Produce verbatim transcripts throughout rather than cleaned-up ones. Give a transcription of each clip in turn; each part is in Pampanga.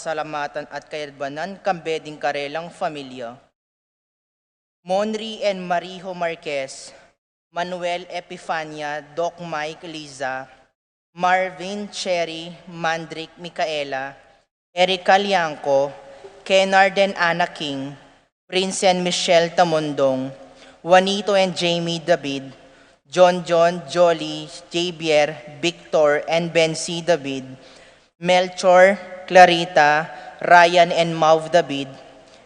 pasalamatan at kayadwanan, kambe ding karelang familia. Monri and Marijo Marquez, Manuel Epifania, Doc Mike Liza, Marvin, Cherry, Mandrick, Micaela, Erica Liangco, Kennard and Anna King, Prince and Michelle Tamundong, Juanito and Jamie David, John John, Jolly, Javier, Victor, and Bency David, Melchor, Clarita, Ryan and Mauv David,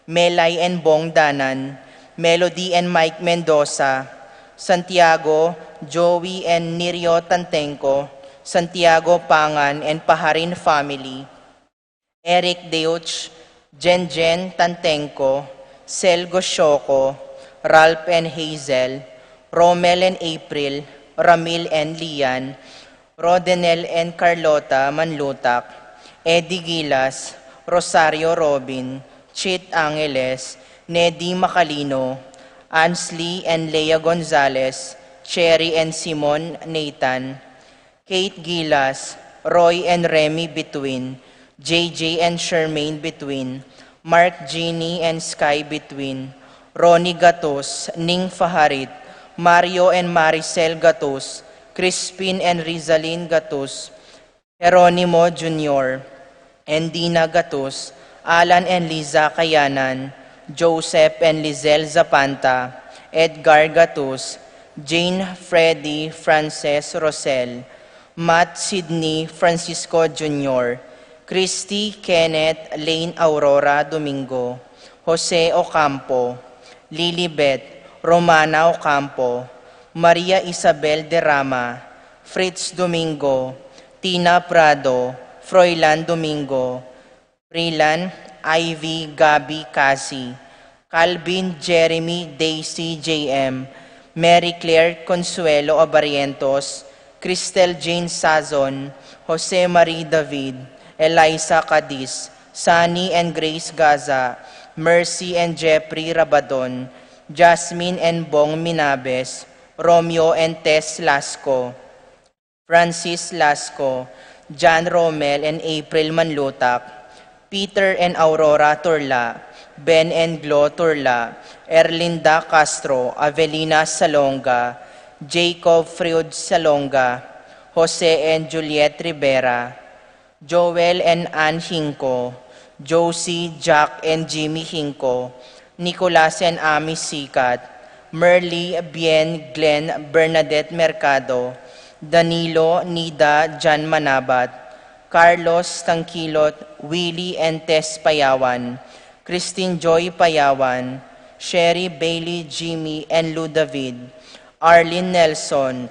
Melay and Bong Danan, Melody and Mike Mendoza, Santiago, Joey and Nirio Tantenco, Santiago Pangan and Paharin family, Eric Deutsch, Jenjen Tantenco, Sel Goshoco, Ralph and Hazel, Romel and April, Ramil and Lian, Rodenel and Carlota Manlutak, Eddie Gilas, Rosario Robin, Chit Angeles, Nedi Macalino, Ansley and Lea Gonzalez, Cherry and Simon Nathan, Kate Gilas, Roy and Remy Between, J J and Shermaine Between, Mark, Jeannie and Sky Between, Ronnie Gatus, Ning Faharit, Mario and Maricel Gatus, Crispin and Rizalin Gatus, Jeronimo Junior and Dina Gatus, Alan and Liza Kayanan, Joseph and Lizelle Zapanta, Edgar Gatus, Jane, Freddy, Frances, Rosel, Matt, Sydney, Francisco Junior, Christy, Kenneth, Lane, Aurora Domingo, Jose Ocampo, Lilibet, Romana Ocampo, Maria Isabel Derrama, Fritz Domingo, Tina Prado, Froilan Domingo, Rilan, Ivy, Gabby, Cassie, Calvin, Jeremy, Daisy, J M, Mary Claire, Consuelo Barrientos, Cristel Jane Sazon, Jose Marie David, Eliza Cadiz, Sunny and Grace Gaza, Mercy and Jeffrey Rabadon, Jasmine and Bong Minabes, Romeo and Tess Lasco, Francis Lasco, John Romel and April Manlutak, Peter and Aurora Turla, Ben and Glo Turla, Erlinda Castro, Avelina Salonga, Jacob Freud Salonga, Jose and Juliet Rivera, Joel and Ann Hinco, Josie, Jack and Jimmy Hinco, Nicolas and Ami Sikat, Merly, Bien, Glenn, Bernadette Mercado, Danilo, Nida, Jan Manabat, Carlos, Tangkilot, Willie and Tess Payawan, Christine Joy Payawan, Sherry, Bailey, Jimmy and Lou David, Arlene Nelson,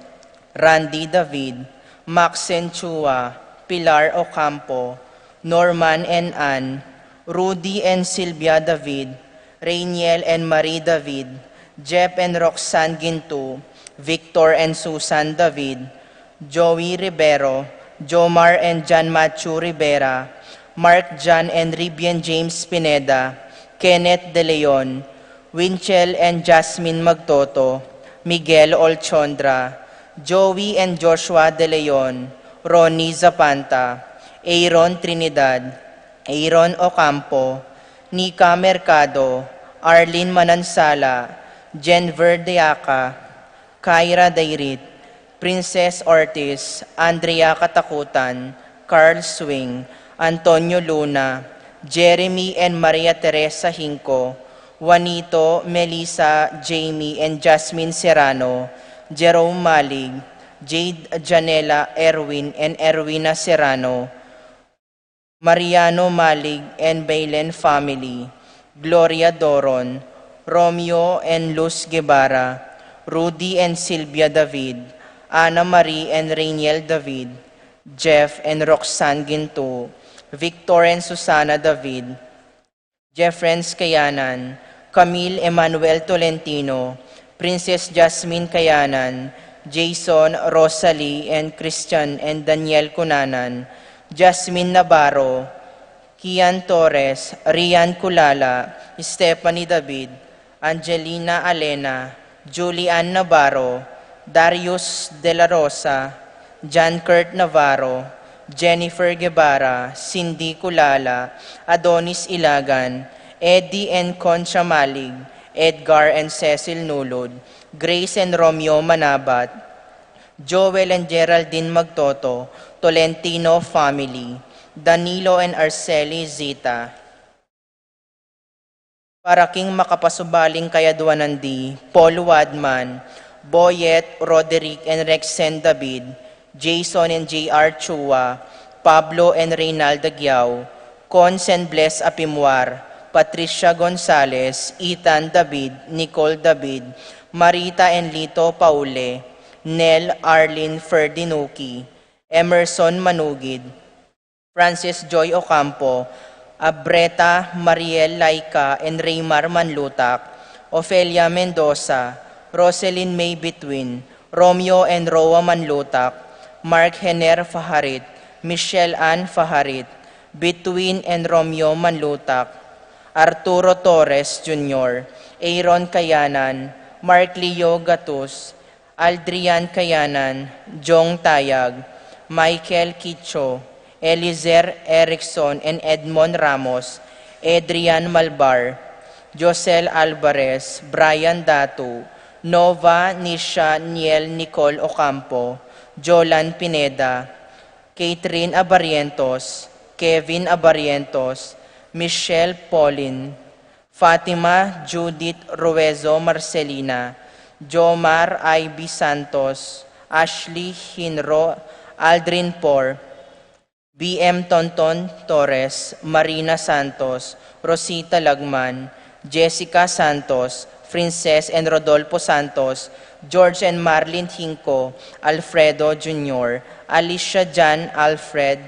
Randy David, Maxen Chua, Pilar Ocampo, Norman and Ann, Rudy and Sylvia David, Rainiel and Marie David, Jeff and Roxanne Gintu, Victor and Susan David, Joey Rivero, Jomar and John Matthew Rivera, Mark John and Ribian James Pineda, Kenneth De Leon, Winchell and Jasmine Magtoto, Miguel Olchondra, Joey and Joshua De Leon, Ronnie Zapanta, Aaron Trinidad, Aaron Ocampo, Nika Mercado, Arlene Manansala, Jenver Deaca, Kyra Dairit, Princess Ortiz, Andrea Katakutan, Carl Swing, Antonio Luna, Jeremy and Maria Teresa Hinco, Juanito, Melissa, Jamie and Jasmine Serrano, Jerome Malig, Jade, Janela, Erwin and Erwina Serrano, Mariano Malig and Bailen family, Gloria Doron, Romeo and Luz Guevara, Rudy and Silvia David, Ana Marie and Rainiel David, Jeff and Roxanne Ginto, Victor and Susana David, Jeffrens Kayanan, Camille Emmanuel Tolentino, Princess Jasmine Kayanan, Jason, Rosalie, and Christian and Daniel Cunanan, Jasmine Navarro, Kian Torres, Rian Culala, Stephanie David, Angelina Alena, Julian Navarro, Darius De La Rosa, John Kurt Navarro, Jennifer Guevara, Cindy Culala, Adonis Ilagan, Eddie and Concha Malig, Edgar and Cecil Nulud, Grace and Romeo Manabat, Joel and Geraldine Magtoto, Tolentino family, Danilo and Arceli Zita. Para king makapasubaling kayadwanan di, Paul Wadman, Boyet, Roderick and Rexen David, Jason and J R Chua, Pablo and Reynalda Giao, Cons and Bless Apimwar, Patricia Gonzalez, Ethan David, Nicole David, Marita and Lito Paule, Nel Arlene Ferdinuki, Emerson Manugid, Francis Joy Ocampo, Abreta Mariel Laika and Raymar Manlutak, Ofelia Mendoza, Roselyn May Bitwin, Romeo and Roa Manlutak, Mark Hener Faharit, Michelle Ann Faharit, Bitwin and Romeo Manlutak, Arturo Torres Junior, Aaron Kayanan, Mark Leo Gatus, Aldrian Kayanan, Jong Tayag, Michael Quicho, Elizer Erickson and Edmond Ramos, Adrian Malbar, Josel Alvarez, Brian Datu, Nova Nisha Niel Nicole Ocampo, Jolan Pineda, Catherine Abarientos, Kevin Abarientos, Michelle Paulin, Fatima Judith Ruezo Marcelina, Jomar Ivy Santos, Ashley Hinro, Aldrin Por, B M Tonton Torres, Marina Santos, Rosita Lagman, Jessica Santos, Princess and Rodolfo Santos, George and Marlene Hinco, Alfredo Junior, Alicia Jan Alfred,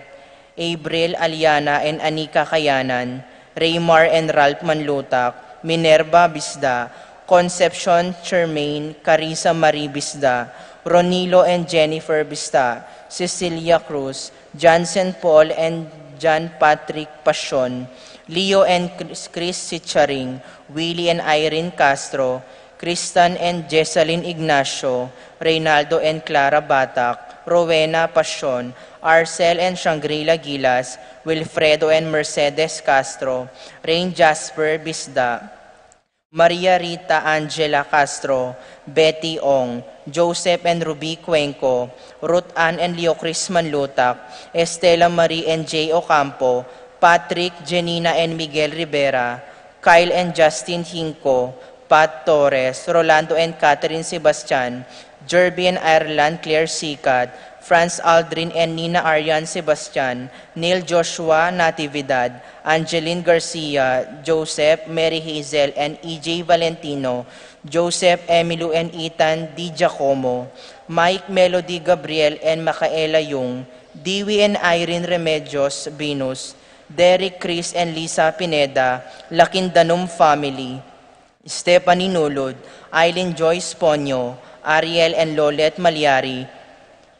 April Aliana and Anika Kayanan, Raymar and Ralph Manlutak, Minerva Bisda, Concepcion Charmaine, Carissa Marie Bisda, Ronilo and Jennifer Bisda, Cecilia Cruz, Johnson Paul and John Patrick Pasion, Leo and Chris Chris Sicharing, Willie and Irene Castro, Kristan and Jessalyn Ignacio, Reynaldo and Clara Batak, Rowena Pasion, Arcel and Shangri-La Gilas, Wilfredo and Mercedes Castro, Rain Jasper Bisda, Maria Rita Angela Castro, Betty Ong, Joseph and Ruby Cuenco, Ruth Ann and Leo Chris Manlutak, Estela Marie and Jay Ocampo, Patrick, Jenina and Miguel Rivera, Kyle and Justin Hinco, Pat Torres, Rolando and Catherine Sebastian, Jerby and Ireland Claire Sicat, Franz Aldrin and Nina Arian Sebastian, Neil Joshua Natividad, Angeline Garcia, Joseph, Mary Hazel and E J Valentino, Joseph, Emilio and Ethan Di Giacomo, Mike, Melody, Gabriel and Micaela Yung, Dewey and Irene Remedios Venus, Derek, Chris and Lisa Pineda, Lakindanum family, Stephanie Nulud, Eileen Joyce Ponyo, Ariel and Lolet Maliari,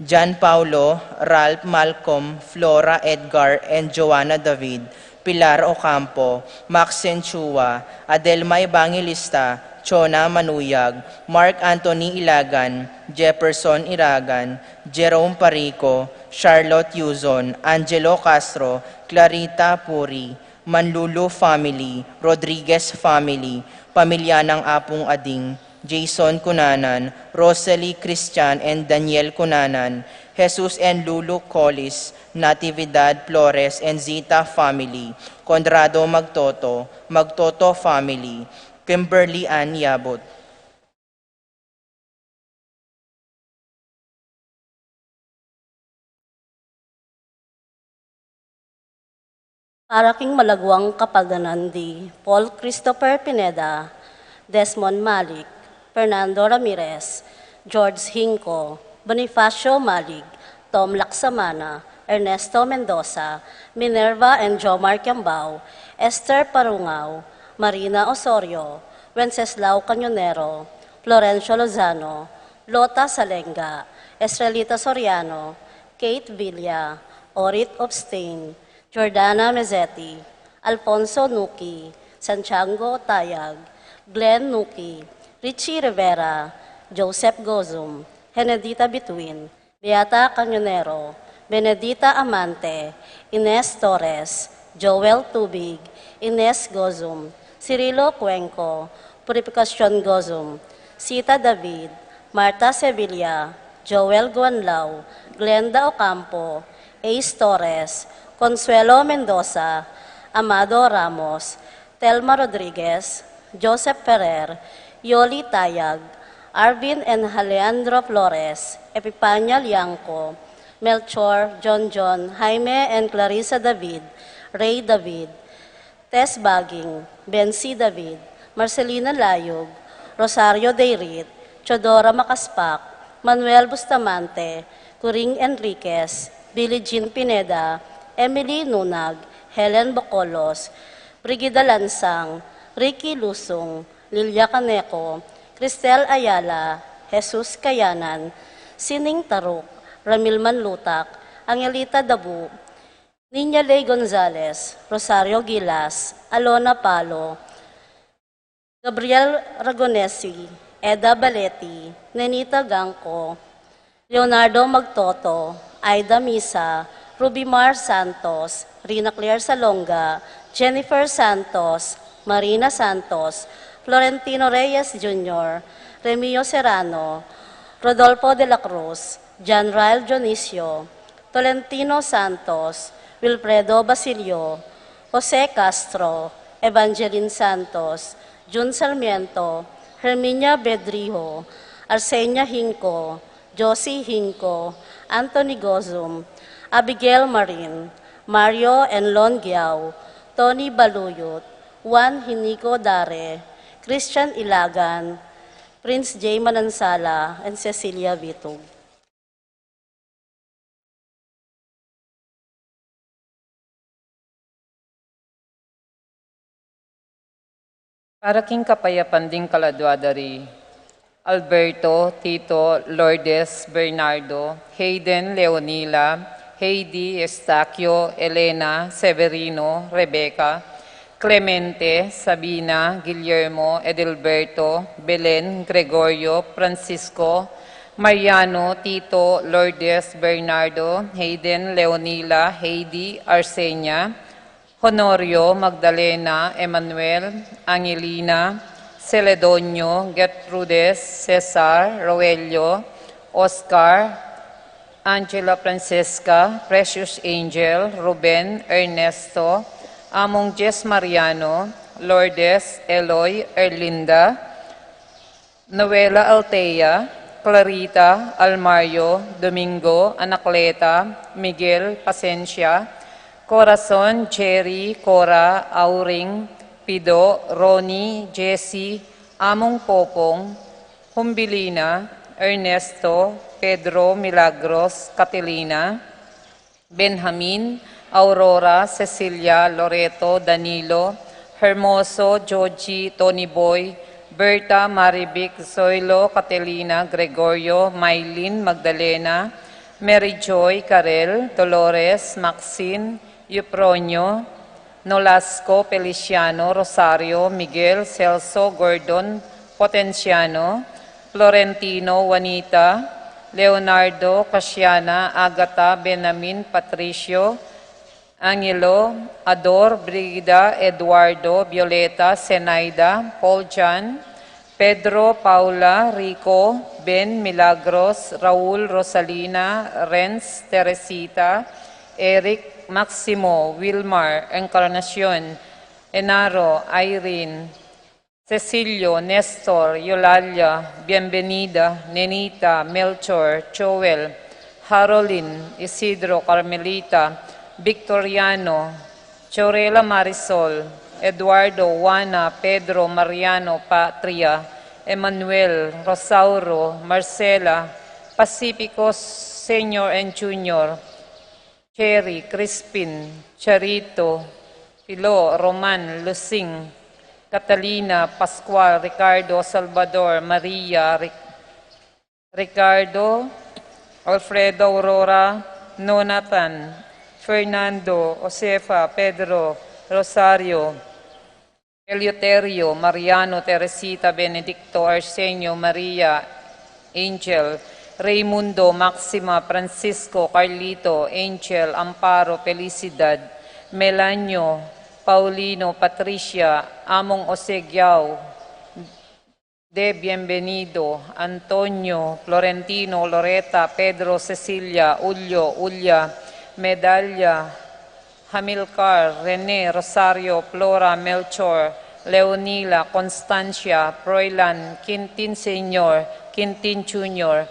John Paulo, Ralph, Malcolm, Flora, Edgar and Joanna David, Pilar Ocampo, Maxine Chua, Adelma Evangelista, Chona Manuyag, Mark Anthony Ilagan, Jefferson Iragan, Jerome Parico, Charlotte Yuzon, Angelo Castro, Clarita Puri, Manlulu family, Rodriguez family, pamilya ng Apung Ading, Jason Cunanan, Rosalie Christian and Daniel Cunanan, Jesus and Lulu Collis, Natividad Flores and Zita family, Conrado Magtoto, Magtoto family, Kimberly Ann Yabut. Para king malaguang kapagnanan di Paul Christopher Pineda, Desmond Malik, Fernando Ramirez, George Hinco, Bonifacio Malik, Tom Laksamana, Ernesto Mendoza, Minerva and Jomar Kiambao, Esther Parungao, Marina Osorio, Wenceslao Cañonero, Florencio Lozano, Lota Salenga, Estrelita Soriano, Kate Villa, Orit Obstain, Jordana Mezzetti, Alfonso Nuki, Santiago Tayag, Glenn Nuki, Richie Rivera, Joseph Gozum, Henedita Bituin, Beata Cañonero, Benedita Amante, Ines Torres, Joel Tubig, Ines Gozum, Cirilo Cuenco, Purificacion Gozum, Sita David, Marta Sevilla, Joel Guanlao, Glenda Ocampo, Ace Torres, Consuelo Mendoza, Amado Ramos, Telma Rodriguez, Joseph Ferrer, Yoli Tayag, Arvin and Alejandro Flores, Epipania Liangco, Melchor, John John, Jaime and Clarissa David, Ray David, Tess Baging, Bensi David, Marcelina Layug, Rosario Dayrit, Teodora Macaspac, Manuel Bustamante, Coring Enriquez, Billie Jean Pineda, Emily Nunag, Helen Bocolos, Brigida Lansang, Ricky Lusung, Lilia Caneco, Cristel Ayala, Jesus Kayanan, Sining Taruk, Ramil Manlutak, Angelita Dabu, Niña Ley Gonzalez, Rosario Gilas, Alona Palo, Gabriel Ragonesi, Eda Baleti, Nenita Gangco, Leonardo Magtoto, Aida Misa, Rubimar Santos, Rina Claire Salonga, Jennifer Santos, Marina Santos, Florentino Reyes Junior, Remio Serrano, Rodolfo de la Cruz, John Ryle Dionisio, Tolentino Santos, Wilfredo Basilio, Jose Castro, Evangeline Santos, Jun Sarmiento, Herminia Bedrijo, Arsenia Hinco, Josie Hinco, Anthony Gozum, Abigail Marin, Mario Enlon Giao, Tony Baluyut, Juan Hinico Dare, Christian Ilagan, Prince Jay Manansala, and Cecilia Vitug. Para king kapayapan ding kaladua da ri Alberto, Tito, Lourdes, Bernardo, Hayden, Leonila, Heidi, Estaquio, Elena, Severino, Rebecca, Clemente, Sabina, Guillermo, Edilberto, Belen, Gregorio, Francisco, Mariano, Tito, Lourdes, Bernardo, Hayden, Leonila, Heidi, Arsenia, Honorio, Magdalena, Emmanuel, Angelina, Celedonio, Gertrudes, Cesar, Roelio, Oscar, Angela Francesca, Precious Angel, Ruben, Ernesto, Among Jess Mariano, Lourdes, Eloy, Erlinda, Noela Altea, Clarita, Almario, Domingo, Anacleta, Miguel, Pasencia, Corazon, Jerry, Cora, Auring, Pido, Ronnie, Jessie, Among Popong, Humbilina, Ernesto, Pedro, Milagros, Catelina, Benjamin, Aurora, Cecilia, Loreto, Danilo, Hermoso, Georgie, Tony Boy, Berta, Marivic, Zoilo, Catelina, Gregorio, Mylene, Magdalena, Mary Joy, Karel, Dolores, Maxine, Eupronio, Nolasco, Feliciano, Rosario, Miguel, Celso, Gordon, Potenciano, Florentino, Juanita, Leonardo, Casiana, Agatha, Benamin, Patricio, Angelo, Ador, Brigida, Eduardo, Violeta, Zenaida, Paul John, Pedro, Paula, Rico, Ben, Milagros, Raul, Rosalina, Renz, Teresita, Eric, Maximo, Wilmar, Encarnacion, Enaro, Irene, Cecilio, Nestor, Eulalia, Bienvenida, Nenita, Melchor, Joel, Harolin, Isidro, Carmelita, Victoriano, Chorela, Marisol, Eduardo, Juana, Pedro, Mariano, Patria, Emmanuel, Rosauro, Marcela, Pacifico, Senior and Junior, Cherry, Crispin, Charito, Pilo, Roman, Lusing, Catalina, Pascual, Ricardo, Salvador, Maria, Ric-, Ricardo, Alfredo, Aurora, Nonatan, Fernando, Josefa, Pedro, Rosario, Eleuterio, Mariano, Teresita, Benedicto, Arsenio, Maria, Angel, Raymundo, Maxima, Francisco, Carlito, Angel, Amparo, Felicidad, Melanio, Paulino, Patricia, Among Osegiao, De Bienvenido, Antonio, Florentino, Loreta, Pedro, Cecilia, Julio, Ulia, Medalia, Hamilcar, Rene, Rosario, Flora, Melchor, Leonila, Constancia, Froilan, Quintin Senior, Quintin Junior,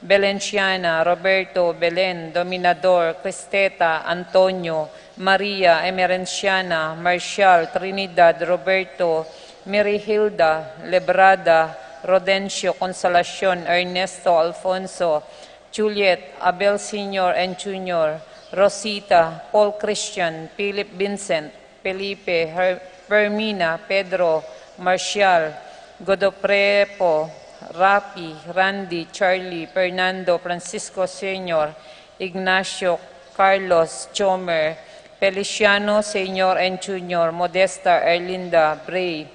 Belenciana, Roberto, Belen, Dominador, Cristeta, Antonio, Maria, Emerenciana, Marcial, Trinidad, Roberto, Mirihilda, Lebrada, Rodencio, Consolacion, Ernesto, Alfonso, Juliet, Abel Senior and Junior, Rosita, Paul Christian, Philip Vincent, Felipe, Her-, Fermina, Pedro, Marcial, Godoprepo, Rafi, Randy, Charlie, Fernando, Francisco Senior, Ignacio, Carlos, Chomer, Feliciano Senior and Junior, Modesta, Erlinda, Bray,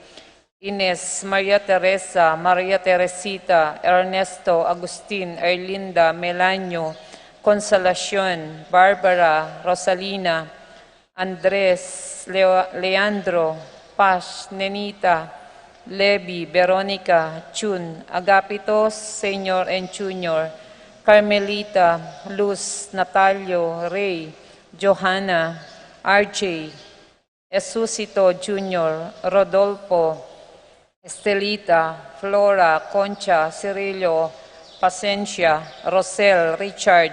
Ines, Maria Teresa, Maria Teresita, Ernesto, Agustin, Erlinda, Melanio, Consolacion, Barbara, Rosalina, Andres, Leo-, Leandro, Paz, Nenita, Levi, Veronica, Chun, Agapito, Senior and Junior, Carmelita, Luz, Natalio, Rey, Johanna, R J, Esusito Junior, Rodolfo, Estelita, Flora, Concha, Cirilio, Pasencia, Rosel, Richard,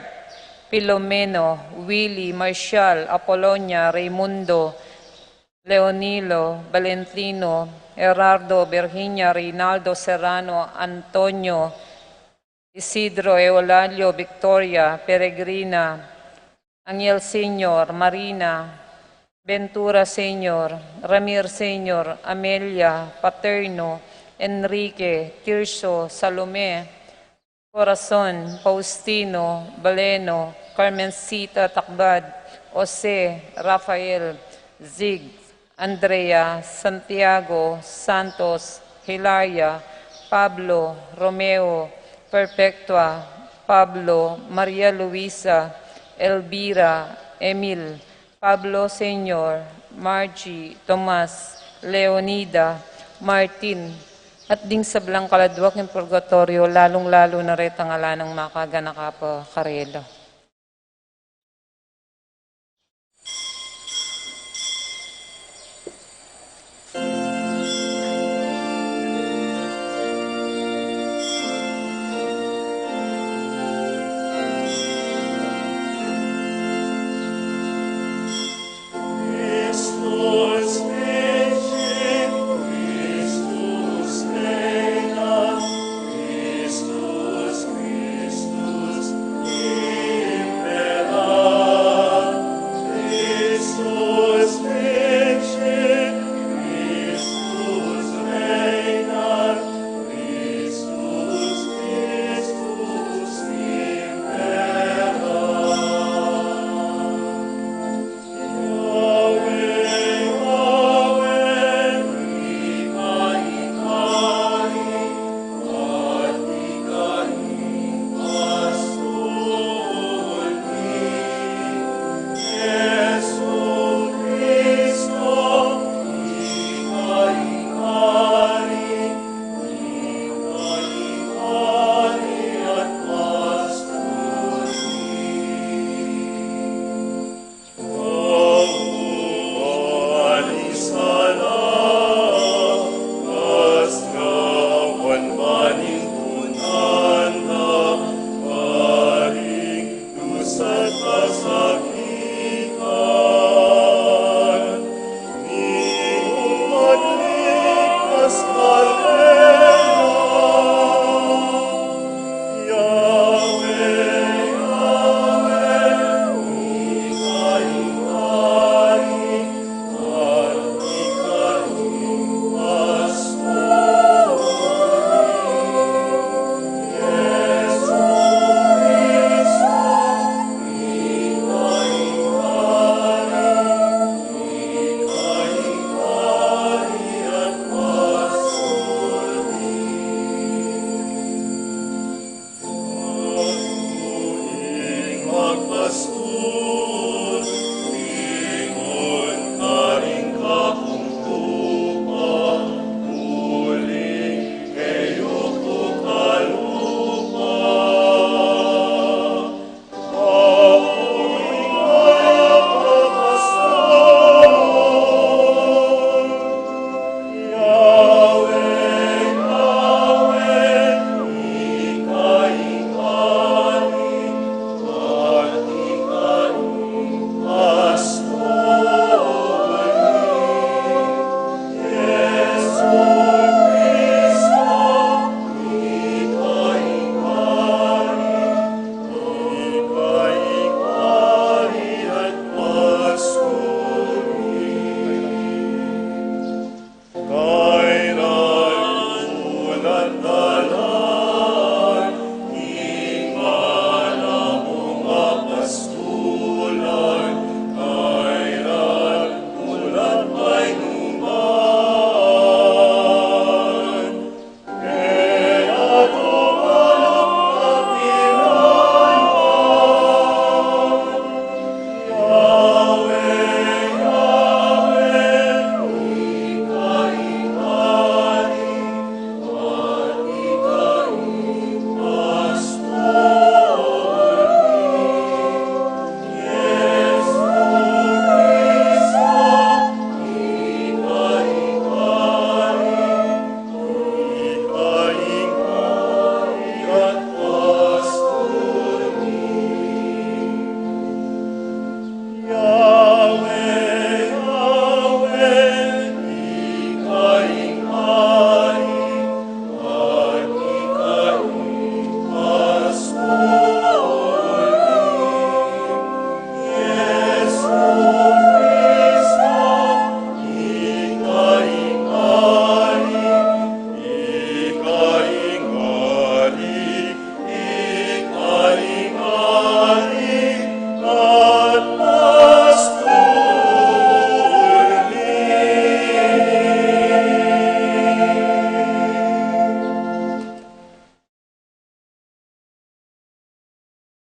Filomeno, Willy, Marcial, Apolonia, Raimundo, Leonilo, Valentino, Gerardo, Virginia, Reynaldo, Serrano, Antonio, Isidro, Eulalia, Victoria, Peregrina, Angel Senior, Marina, Ventura Senior, Ramir Senior, Amelia, Paterno, Enrique, Tirso, Salome, Corazon, Faustino, Baleno, Carmencita, Tacbad, Jose, Rafael, Zig, Andrea, Santiago, Santos, Hilaria, Pablo, Romeo, Perpetua, Pablo, Maria Luisa, Elvira, Emil, Pablo Senior, Margie, Tomas, Leonida, Martin, at ding sablang kaladwa king purgatorio, lalung-lalu na retang ala nang makaganaka pa karela.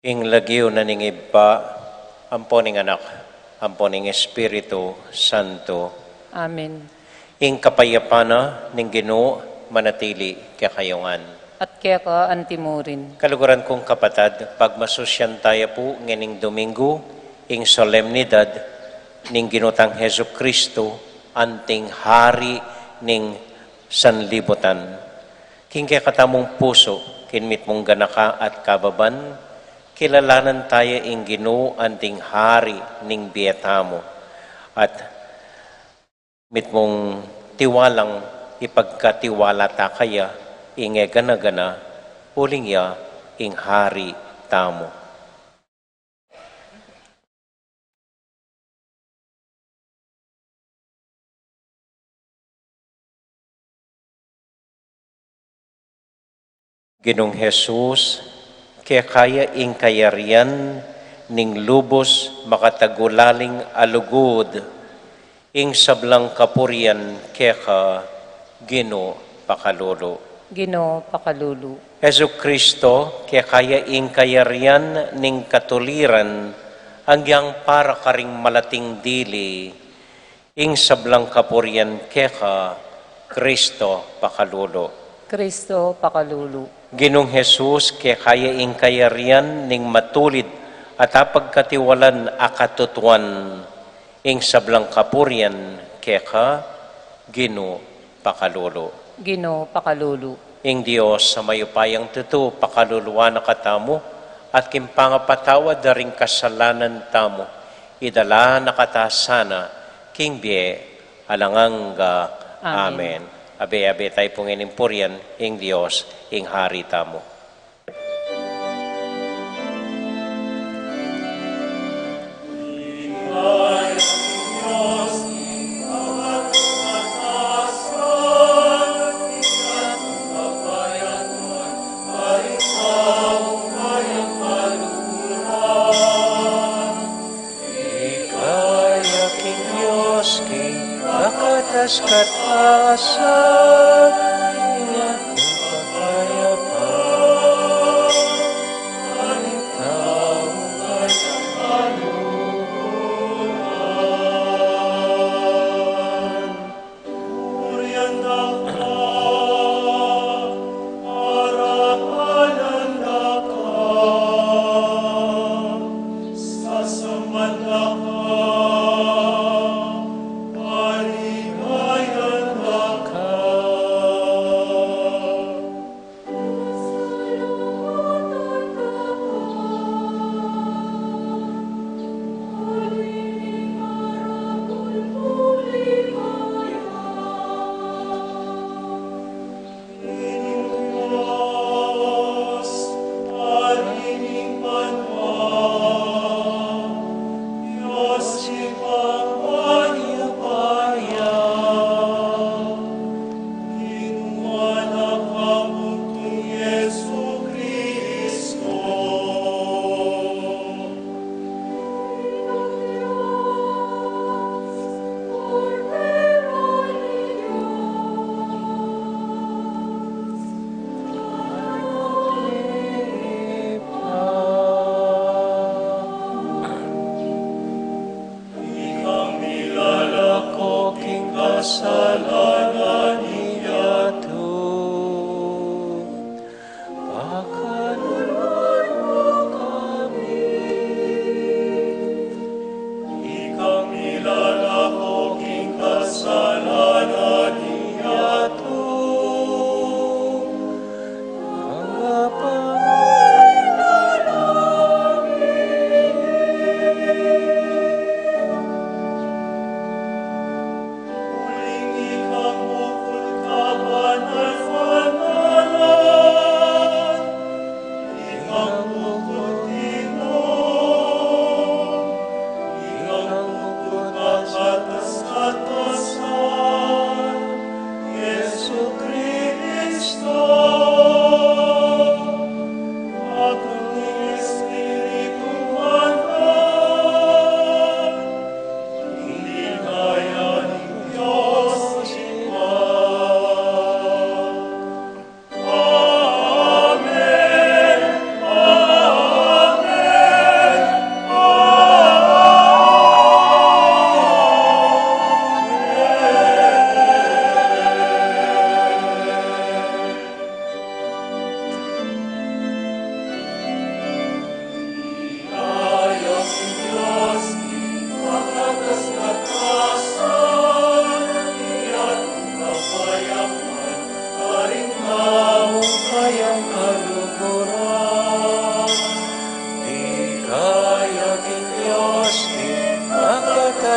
Ing lagyu na ning Ibpa, ampo ning Anak, ampo ning Espiritu Santo. Amen. Ing kapayapan na ning Ginu manatili kekayu ngan. At keka antimurin. Kaluguran kung kapatad, pagmasusyan taya pu ngening Domingo ing solemnidad ning Ginu tang Jesucristo, anting Hari ning sanlibutan. King kekatamung pusu, king mitmung ganaka at kababan, kilalanan taya ing Ginu anting Hari ning bie tamu. At mitmung tiwalang ipagkatiwala ta kaya ing e gana-gana, uling ya ing Hari tamu. Ginung Jesus, keka ya ing kayarian ning lubus makatagulaling a lugud, ing sablang kapurian keka, Ginu, pakalulu. Ginu, pakalulu. Jesucristo, keka ya ing kayarian ning katuliran, agyang para karing malating dili, ing sablang kapurian keka, Cristo, pakalulu. Cristo, pakalulu. Ginung Jesus, keka ya ing kayarian ning matulid at apagkatiwalan a katutuan, ing sablang kapurian keka, Ginu, pakalulu. Ginu, pakalulu. Ing Dios a mayupayang tutu pakaluluan na katamu, at king pangapatawad da ring kasalanan tamu, idala na kata sana king bie alang angga. Amen. Amen. Abe, abe tayu pung inimpurian ing Dios, ing Hari tamu. Ikaya king Dios king bakatas-katasan, ing ating kapayapaan, itamu kayang kaluguran.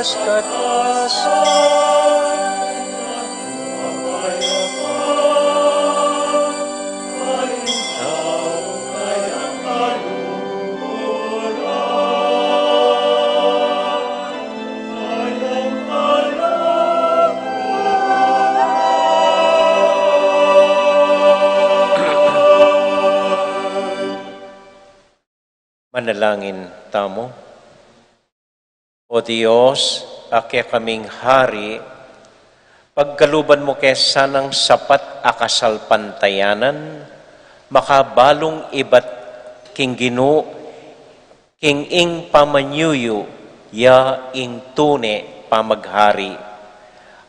Katasan. Manalangin tamu. O Dios, a kekaming Hari, pagkaluban mu ke sanang sapat a kasalpantayanan, makabalung ibat king Ginu, king ing pamanyuyu, ya ing tune pamaghari.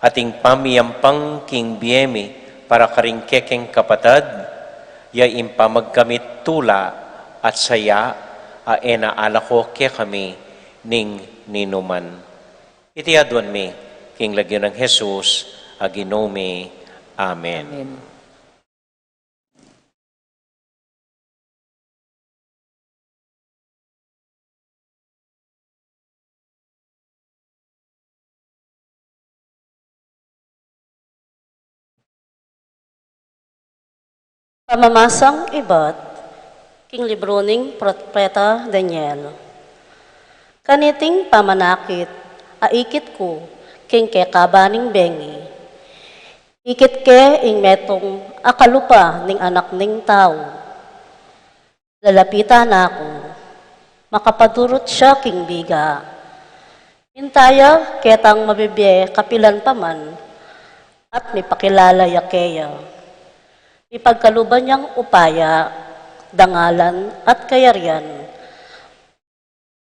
Ating pamiyampang king bie mi para karing kekeng kapatad, ya ing pamagkamit tula at saya a e na alako kekami ning ninuman. Iti aduan mi king lagyu nang Jesus a Ginu mi. Amen. Amen. Pamamasang ibat king libru ning propeta Daniel. Kaniting pamanakit a ikit ku king kekabaning bengi, ikit ke ing metung a kalupa ning anak ning tau. Lalapitan na ku, makapadurut ya king biga. Minta ya ketang mabibie kapilan pa man, at mipakilala ya keya. Mipagkaluban yang upaya, dangalan, at kayarian.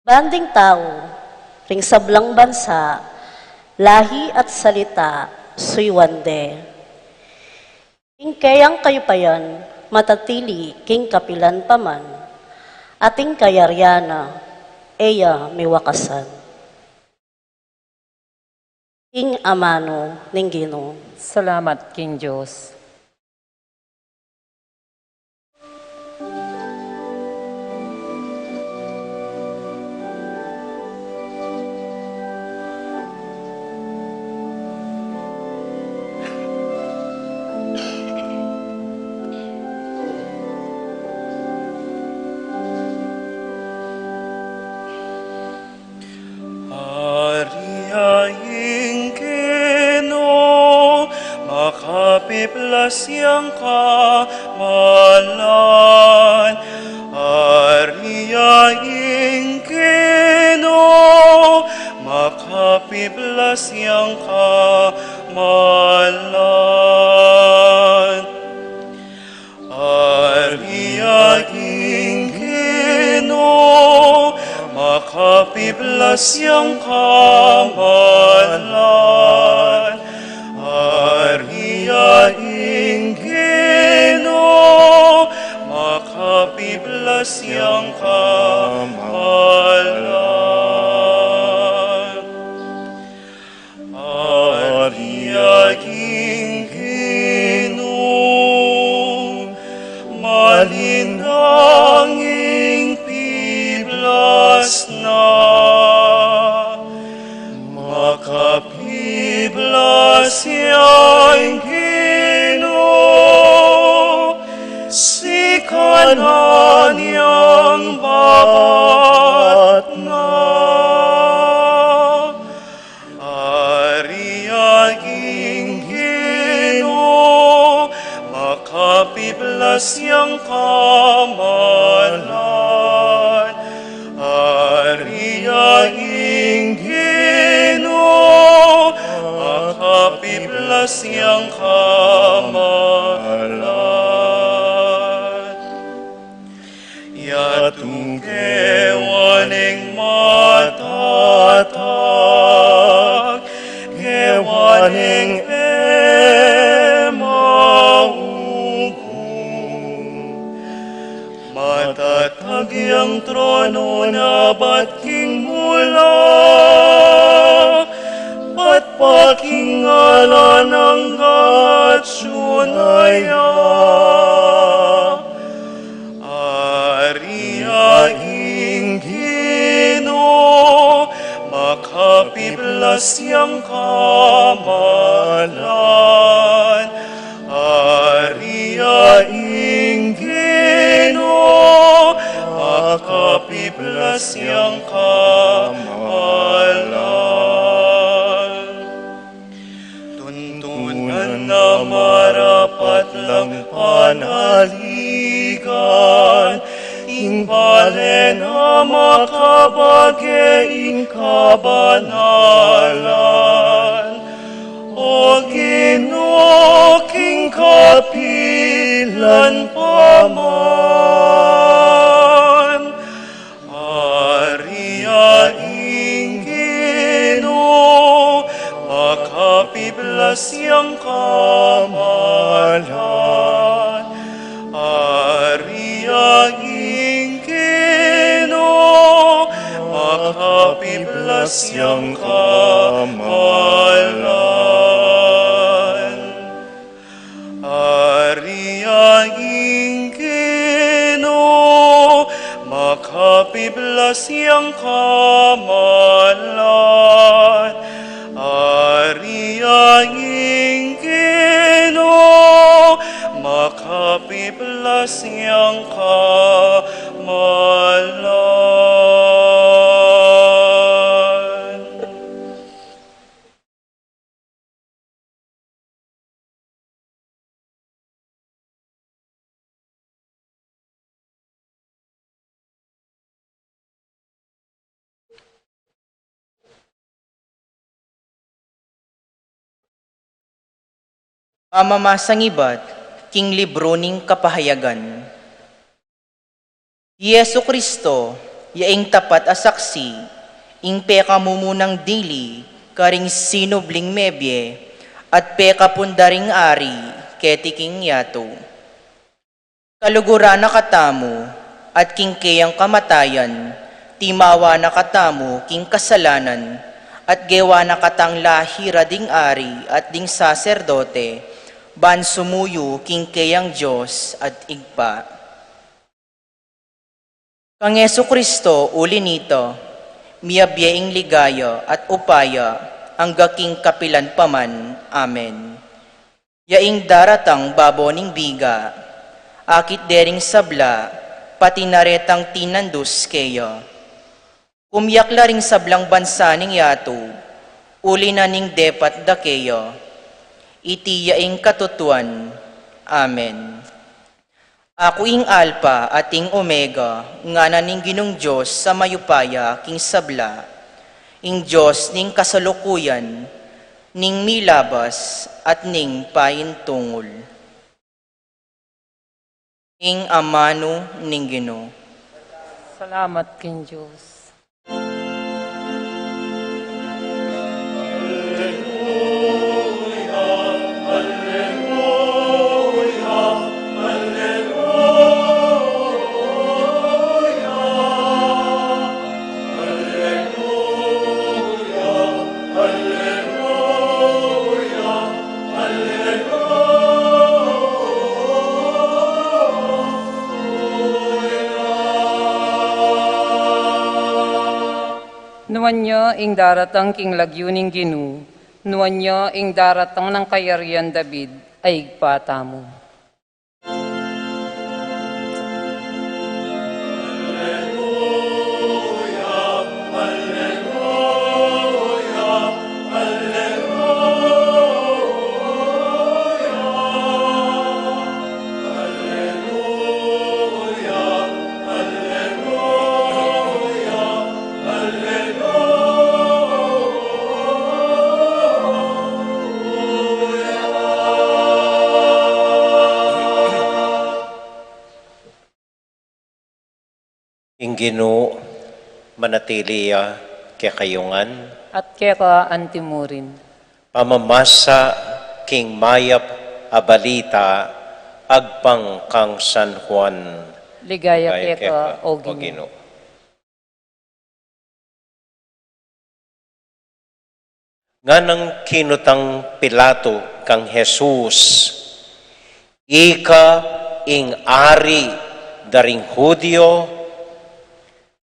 Ban ding tau ring sablang bansa, lahi at salita, suyuan de. Ing keyang kayupayan matatili king kapilan pa man, at ing kayarian na e ya miwakasan. Ing amanu ning Ginu. Salamat king Dios. Ari ya ing Ginu, makapiblas yang kamalan. Ari ya ing Ginu, makapiblas yang kamalan. Ari ya ing Ginu, makapiblas yang kamalan. Ari ya ing Ginu, makapiblas yang kamalan. Ari ya ing Ginu, malinang ing piblas na. Makapiblas ya ing Ginu, sikanan yang babat na. Ari ya ing Ginu, makapiblas yang kamalan. Ari ya ing Ginu, makapiblas yang kamalan. Yatu kewa ning matatag, kewa ning e maugung. Matatag yang tronu na bat king mula, bat pa king alang angga atiu na ya. Ari ya ing Ginu, makapiblas Page ing kabanalan, O Ginu, king kapilan pa man. Ari ya ing Ginu, makapiblas yang kamalan. Ari ya ing Ginu, makapiblas yang kamalan. Ari ya ing Ginu, makapiblas yang kamalan. Ari ya ing Ginu, makapiblas yang kamalan. Pamamasang ibat king libru ning Kapahayagan. I Jesu Kristo, ya ing tapat a saksi, ing pekamumunang dili karing sinubling mebie, at pekapunda ring ari keti king yatu. Kaluguran na katamu, at king keyang kamatayan, timawa na katamu king kasalanan, at gewa na katang lahira ding ari at ding saserdote, ban sumuyu king keyang Dios at Ibpa. Kang Jesu Kristo, uli nita, miyabie ing ligaya at upaya, angga king kapilan pa man. Amen. Ya ing daratang babo ning biga, akit de ring sabla, pati na retang tinandus keya. Kumiak la ring sablang bansa ning yatu, uli na ning depat da keya. Iti ya ing katutuan. Amen. Aku ing Alpa at ing Omega, ngana ning Ginung Dios a mayupaya king sabla, ing Dios ning kasalukuyan, ning milabas, at ning paintungul. Ing amanu ning Ginu. Salamat king Dios. Nuan ya ing daratang king lagyu ning Ginu, nuan ya ing daratang nang kayarian David a Ibpa tamu. Ing Ginu manatili ya kekayu ngan. At keka antimurin. Pamamasa king mayap a balita agpang kang San Juan. Ligaya keka, O Ginu. Nganang kinutang Pilato kang Jesus, "Ika ing ari da ring Judio?"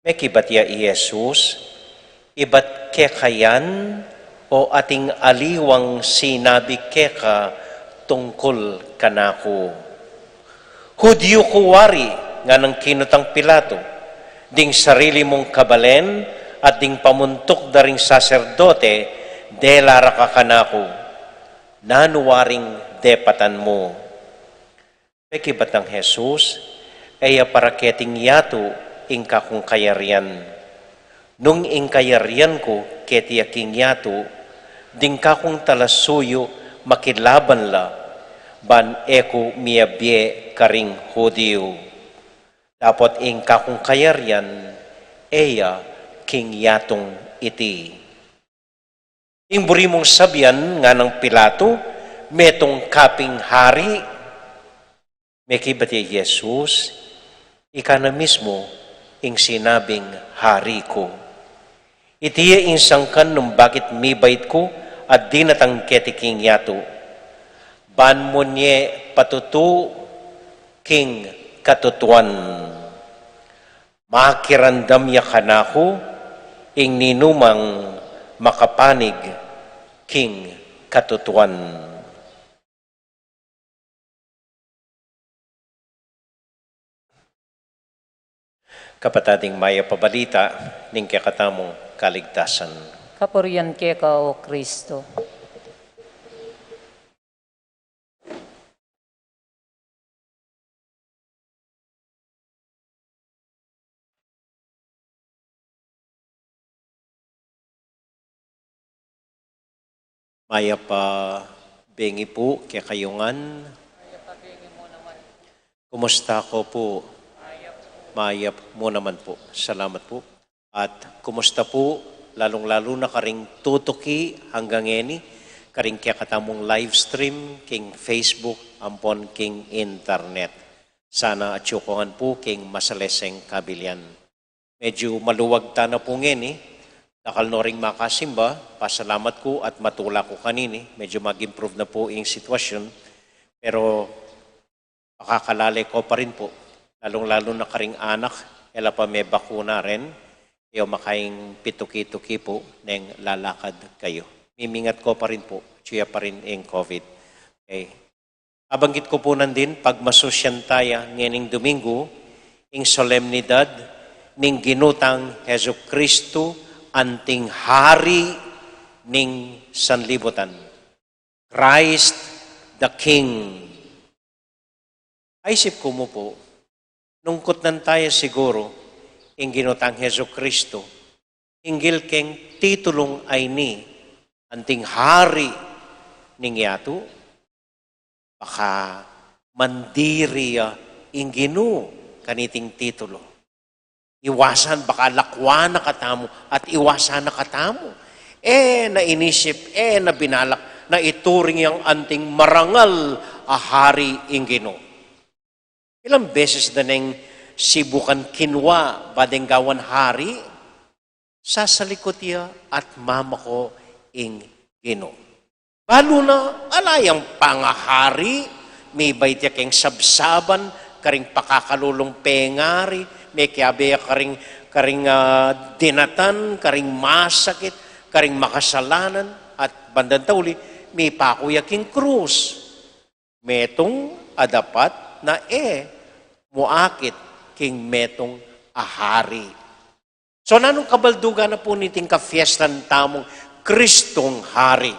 Mekibat ya i Jesus, "Ibat keka yan, o ating aliwang sinabi keka tungkul kanaku?" "Judio ku wari?" nganang kinutang Pilato. "Ding sarili mung kabalen at ding pamuntuk da ring saserdote, dela ra ka kanaku. Nanu waring depatan mu?" Mekibat nang Jesus, "E ya para keting yatu ing kakung kayarian. Nung ing kayarian ku keti a king yatu, ding kakung talasuyu makilaban la, ban e ku miyabie karing Hudiu. Dapot ing kakung kayarian e ya king yatung iti. Ing buri mung sabian, nganang Pilato, metung ka ping hari? Mekibat ya i Jesus, ika na mismu ing sinabing hari ku. Iti ya ing sangkan nung bakit mibait ku a dinatang keti king yatu. Ban mu ne patutu king katutuan. Makiramdam ya kanaku ing ninumang makapanig king katutuan. Kapatad, ing mayap a balita ning kekatamung kaligtasan. Kapurian keka, O Kristo. Mayap a bengi pu kekayu ngan. Kumusta ko pu? Mayap mu naman pu. Salamat pu. At kumusta pu, lalung-lalu na karing tutuki anggang ngeni, karing kekatamung live stream king Facebook ampon king internet. Sana atyu ko ngan pu king masaleseng kabilian. Medyu maluwag tana pu ngeni, dakal no ring makasimba, pasalamat ku at matula ku kanini, medyu mag-improve na pu ing sitwasyun, pero pakakalale ko pa rin pu, lalung-lalu na karing anak, e la pa mebakuna rin, e o makaing pituki-tuki pu neng lalakad kayu. Mimingat ko pa rin pu, atyu ya pa rin ing COVID. Okay. Abanggit ku pu nandin, pagmasusyan taya ngening Domingo, ing solemnidad ning Ginu tang Jesucristo, anting Hari ning sanlibutan. Christ the King. Aisip ku mu pu, nung kutnan taya siguru ing Ginu tang Jesucristo, hinggil keng titulung ayni, anting Hari ning yatu, baka mandiri ya ing Ginu kaniting titulu. Iwasan, baka lakwan na katamu at iwasan na katamu. E na inisip, e na binalak na ituring yang anting marangal a hari ing Ginu. Ilang beses da neng sibukan kinua ba deng gawan hari? Sasalikut ya at mamako ing Ginu. Balu na, ala yang pangahari, mibait ya keng sabsaban, karing pakakalulung pengari, mekiabe ya karing, karing, ah, dinatan, karing masakit, karing makasalanan, at bandang tauli, mipaku ya king krus. Metung a dapat na e mu akit king metung a hari. So, nanung kabaldugan na pu niting kafiestan tamung Kristong Hari?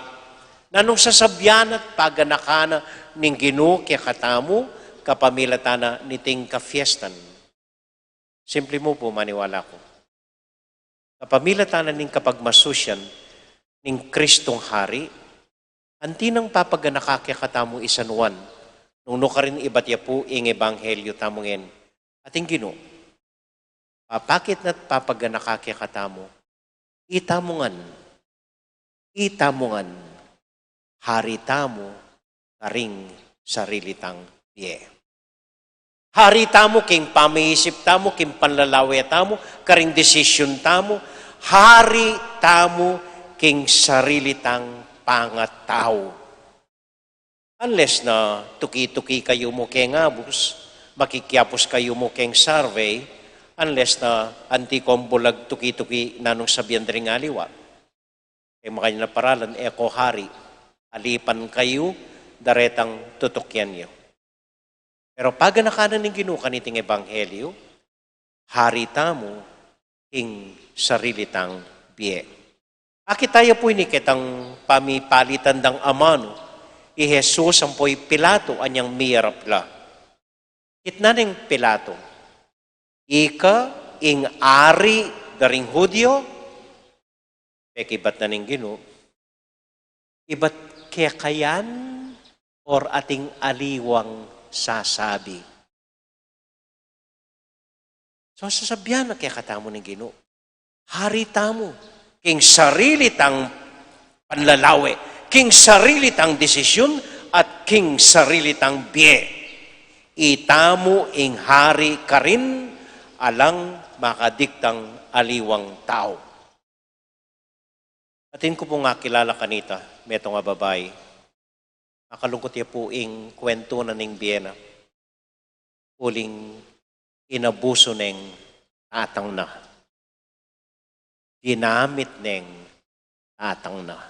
Nanung sasabian at paganakan na ning Ginu kekatamu kapamilatan na niting kafiestan? Simple mu pu, maniwala ku. Kapamilatan na ning kapagmasusyan ning Kristong Hari, anti nang papaganaka kekatamu i San Juan, nung nukarin ibat ya pu ing ebanghelyo tamu ngeni. Ating Ginu, papakit na't papaganaka kekatamu, itamu ngan, itamu ngan, hari tamu karing sarili tang bie. Hari tamu king pamiisip tamu, king panlalawe tamu, karing desisyun tamu, hari tamu king sarili tang pangatau. Unless na tuki-tuki kayu mu keng abus, makikiabus kayu mu keng survey, unless na anti kong bulag tuki-tuki nanung sabian ding aliwa. E makanyan a paralan, e ko hari, alipan kayu, daretang tutukian yu. Pero paganaka na ning Ginu kaniting ebanghelyo, hari tamu king sarili tang bie. Akit taya pu ini ketang pamipalitan dang amanu, i Jesus ampo i Pilato anyang miyarap la. Kitnan neng Pilato, ika ing ari da ring Judio, pekibat na ning Ginu, ibat keka yan or ating aliwang sasabi? So, sasabian na kekatamu ning Ginu, hari tamu king sarili tang panlalawe, king sarili tang desisyun, at king sarili tang bie. Itamu ing hari karin, alang makadiktang aliwang tau. Atin ku pung akilala kanita, metung a babai. Makalungkut ya pu ing kwentu na ning bie na. Uling inabusu neng tatang na. Ginamit neng tatang na.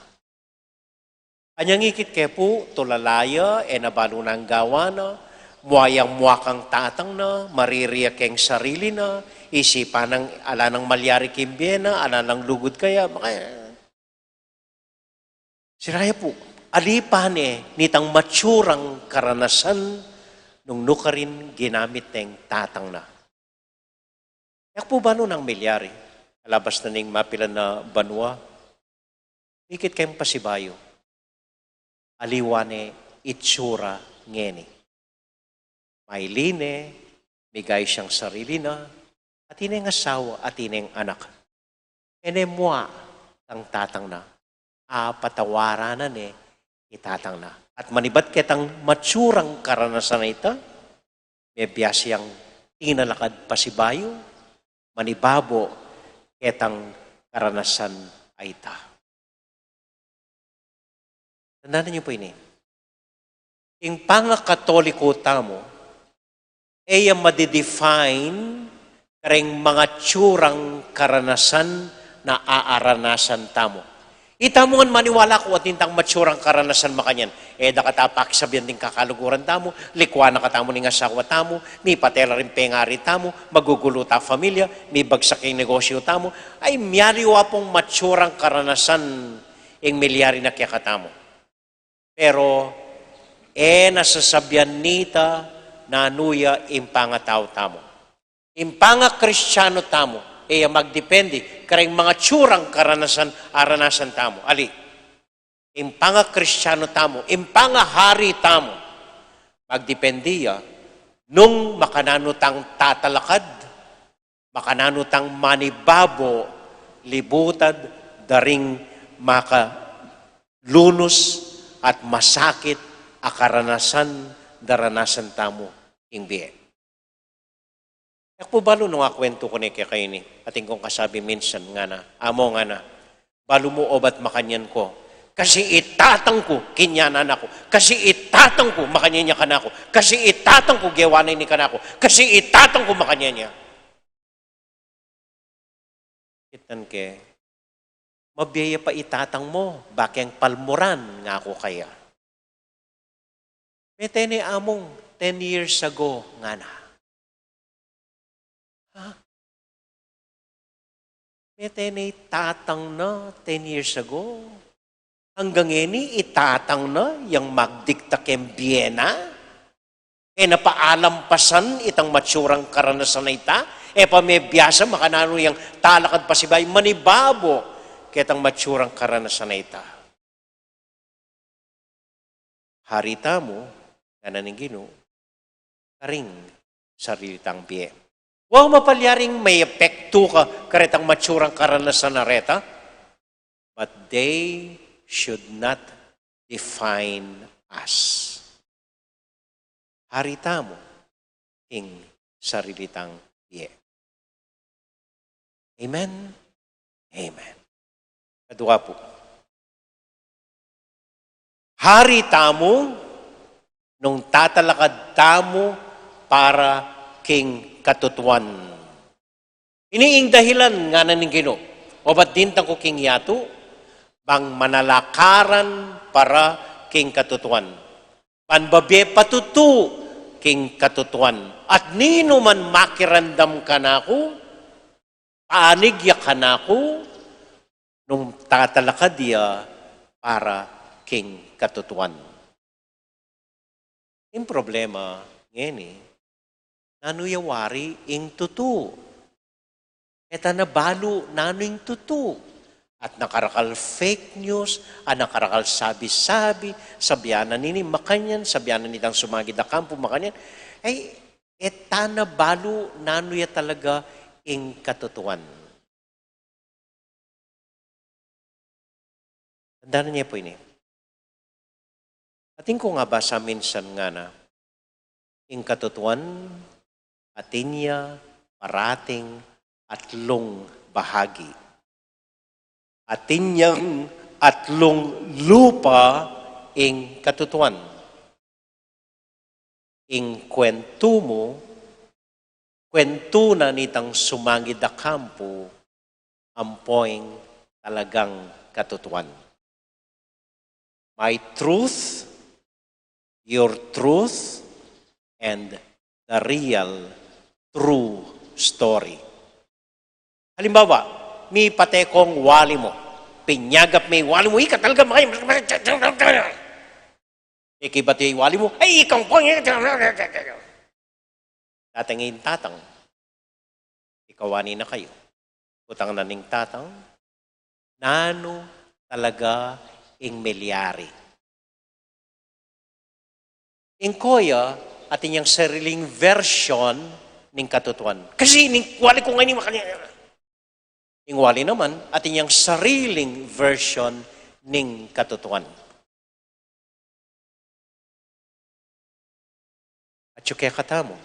Anyang ikit ke pu, tulala ya, e na balu nang gawa na, mua yang mua kang tatang na, mariri ya keng sarili na, isipan nang ala nang malyari king bie na, ala nang lugud kaya, makaya. Sira ya pu, alipan ne nitang matsurang karanasan nung nukarin ginamit neng tatang na. E ku pu balu nang milyari, alabas na ning mapilan a banua, ikit keng pasibayu, aliwa ne itsura ngeni. Maili ne, migay siyang sarili na, atin neng asawa, atin neng anak. E ne mua kang tatang na, apatawaran na ne i tatang na. At manibat ketang matsurang karanasan a ita, mebiasa yang tinalakad pasibayu, manibabo ketang karanasan a ita. Tandanan yu pu ini. Ing pangakatoliko tamu, e ya madidefine kareng matsurang karanasan na aaranasan tamu. Itamu ngan maniwala ku atin tang matsurang karanasan makanyan. E da kata paksabian ding kakaluguran tamu, likuan na katamu ning asawa tamu, mipatela ring pengari tamu, magugulu ta familia, mibagsak ing negosyu tamu. Ay, miyaliwa pung matsurang karanasan ing milyari na kekatamu. Pero e na sasabian nita nanu ya ing pangatau tamu. Ing pangakristiano tamu, e ya magdepende kareng matsurang karanasan, aranasan tamu. Ali, ing pangakristiano tamu, ing pangahari tamu, magdepende ya nung makananu tang tatalakad, makananu tang manibabo, libutad da ring makalunus at masakit a karanasan daranasan tamu king bie. E ku pu balu nung akwentu ku ne keka ini, atin kung kasabi minsan ngana, "Amo," ngana, "balu mu obat makanyan ku. Kasi i tatang ku, kinyanan na ku. Kasi i tatang ku, makanyan ya kanaku. Kasi i tatang ku, gewa na ini kanaku. Kasi i tatang ku, makanyan ya." Kitnan ke, mabie ya pa i tatang mu, bakeng palmuran, ngaku kaya. Mete ne among, "Ten years ago," ngana. Ha? Mete ne i tatang na, ten years ago. Anggang ngeni, i tatang na yang magdikta keng bie na. E na pa alampasan itang matsurang karanasan a ita. E pa mebiasa makananu yang talakad pasibayu, manibabo ketang matsurang karanasan a ita. Hari tamu, ngana ning Ginu, karing sarili tang bie. Wa, mapalyaring mepektu ka karetang matsurang karanasan a reta, but they should not define us. Hari tamu ing sarili tang bie. Amen. Amen. Kadua pu, hari tamu nung tatalakad tamu para king katutuan. Ini ing dahilan, ngana ning Ginu, obat dintang ku king yatu, bang manalakaran para king katutuan. Ban babie patutu king katutuan. At ninuman makiramdam kanaku, panig ya kanaku, nung tatalakad ya para king katutuan. Ing problema ngeni, nanu ya wari ing tutu? E ta na balu nanu ing tutu. At nakarakal fake news, at nakarakal sabi-sabi, sabian na nini makanyan, sabian na nitang sumagid a kampu makanyan. Ay, e ta na balu nanu ya talaga ing katutuan. Tandanan ye pu ini. Atin kung abasa minsan ngana, ing katutuan, atin ya parating atlung bahagi. Atin yang atlung lupa ing katutuan. Ing kwentu mu, kwentu na nitang sumagid a kampu, ampo ing talagang katutuan. My truth, your truth, and the real true story. Halimbawa, mipate kong wali mu. Pinyagap me wali mu, ika talaga makanya. Ikibat ya i wali mu, ay, ikaw ko. Tatang ing tatang. Ikawani na kayu. Kutang na ning tatang, nanu talaga ing milyari. Ing koya, atin yang sariling version ning katutuan. Kasi ning wali ku ngeni makanya. Ing wali naman, atin yang sariling version ning katutuan. At yung kekatamu,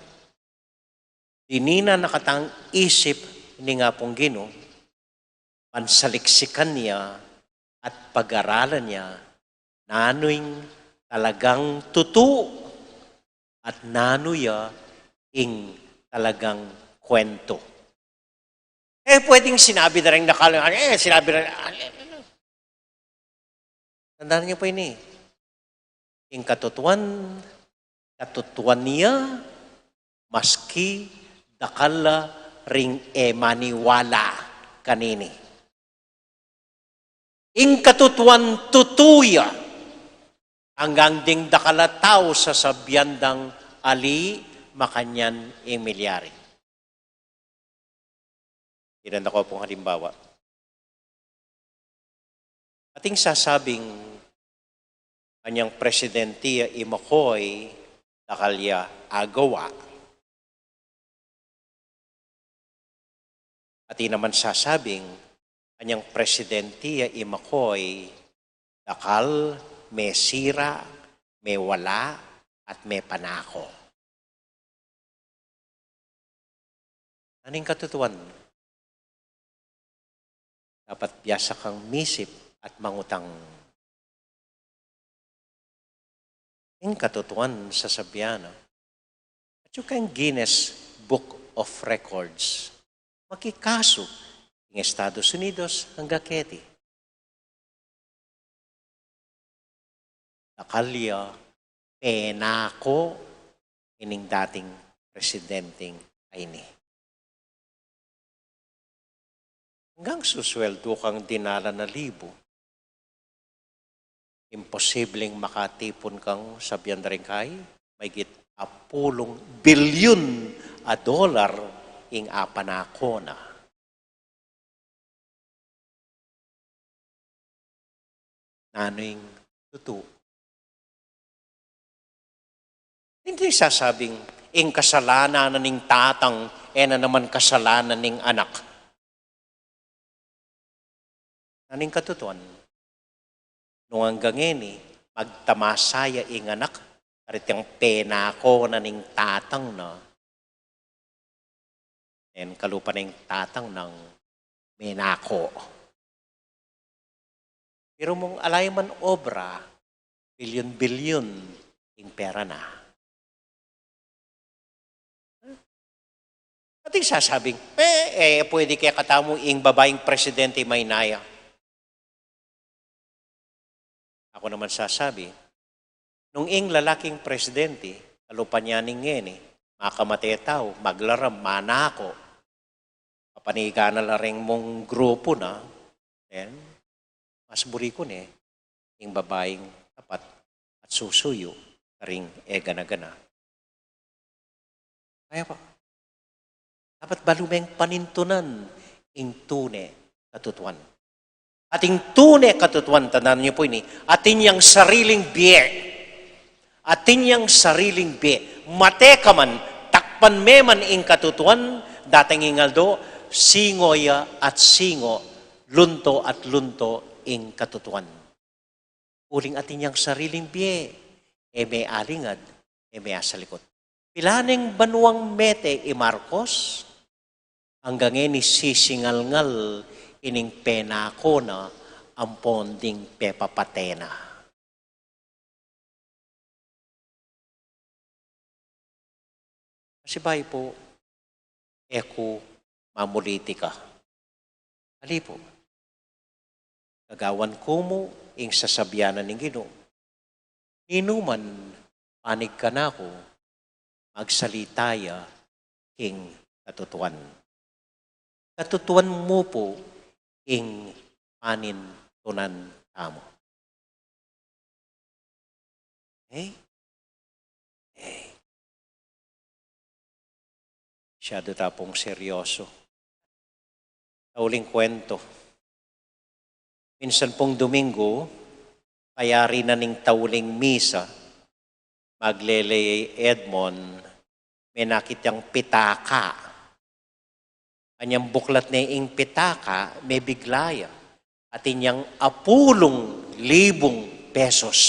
dininan na katang isip ning Apung Ginu, pansaliksikan ya at pag-aralan ya, nanu ing talagang tutu at nanu ya ing talagang kwento. Eh, pwedeng sinabi na rin na kal-, eh, sinabi na rin, tandanan yu pu ini. Ing katutuan, katutuan ya, maski dakal la ring e maniwala kanini. Ing katutuan tutu ya, anggang ding dakal a tau sasabian dang ali makanyan ing milyari. Dinan da ku pung halimbawa. Ating sasabing anyang presidente ya i Makoy, dakal ya agawa. Atin naman sasabing anyang presidente ya i Makoy, dakal mesira, mewala, at mepanako. Nanu ing katutuan? Dapat biasa kang misip at mangutang. Ing katutuan sasabian na, atiu keng Guinness Book of Records, makikasu ing Estados Unidos angga keti. Dakal ya penako ining dating presidenteng a ini. Anggang susweldu kang dinalan a libu, imposibleng makatipun kang, sabian da ring kai, maigit apulung bilyun a dolar ing apanako na. Nanu ing tutu? Hindi sasabing ing kasalanan na ning tatang, e na naman kasalanan ning anak. Nanu ing katutuan? Nung anggang ngeni, magtamasa ya ing anak, karetang penako na ning tatang na, e kalupa na ing tatang nang menako. Pero mung ala ya man obra, bilyun-bilyun ing pera na. Ating sasabing, eh, eh, pwede kaya katamu ing babaing presidente maynaya. Aku naman sasabi, nung ing lalaking presidente, kalupa na ning ngeni, makamate tau, maglaram, manako, papanigan na la ring mung grupu na, then, mas buri ku ne, ing babaing tapat at susuyu karing e gana-gana. Kaya pa, dapat balu meng panintunan ing tune katutuan. At ing tune katutuan, tandaan niyo po ini, atin yang sariling bie. Atin yang sariling bie. Mate ka man, takpan me man ing katutuan, datang ing aldo, singo ya at singo, lunto at lunto ing katutuan. Uling atin yang sariling bie, e me alingad, e me asalikut. Pilan ing banuang mete i Marcos, anggang ngeni sisingalngal ining penako na ampon ding pepapate na. Kasi bayu po, e ku mamulitika. Ali po, gagawan ku mu ing sasabian na ning Ginu. Ninuman panig kanaku, magsalita ya king katutuan. Katutuan mu po ing panintunan tamu. Eh? Eh. Masyado ta pong seryoso. Tauling kwento. Minsan pong Domingo, payari na ning tauling misa, maglele i Edmond, menakit yang pitaka. Anyang buklat ne ing pitaka, mebigla ya. Atin yang apulung libung pesos.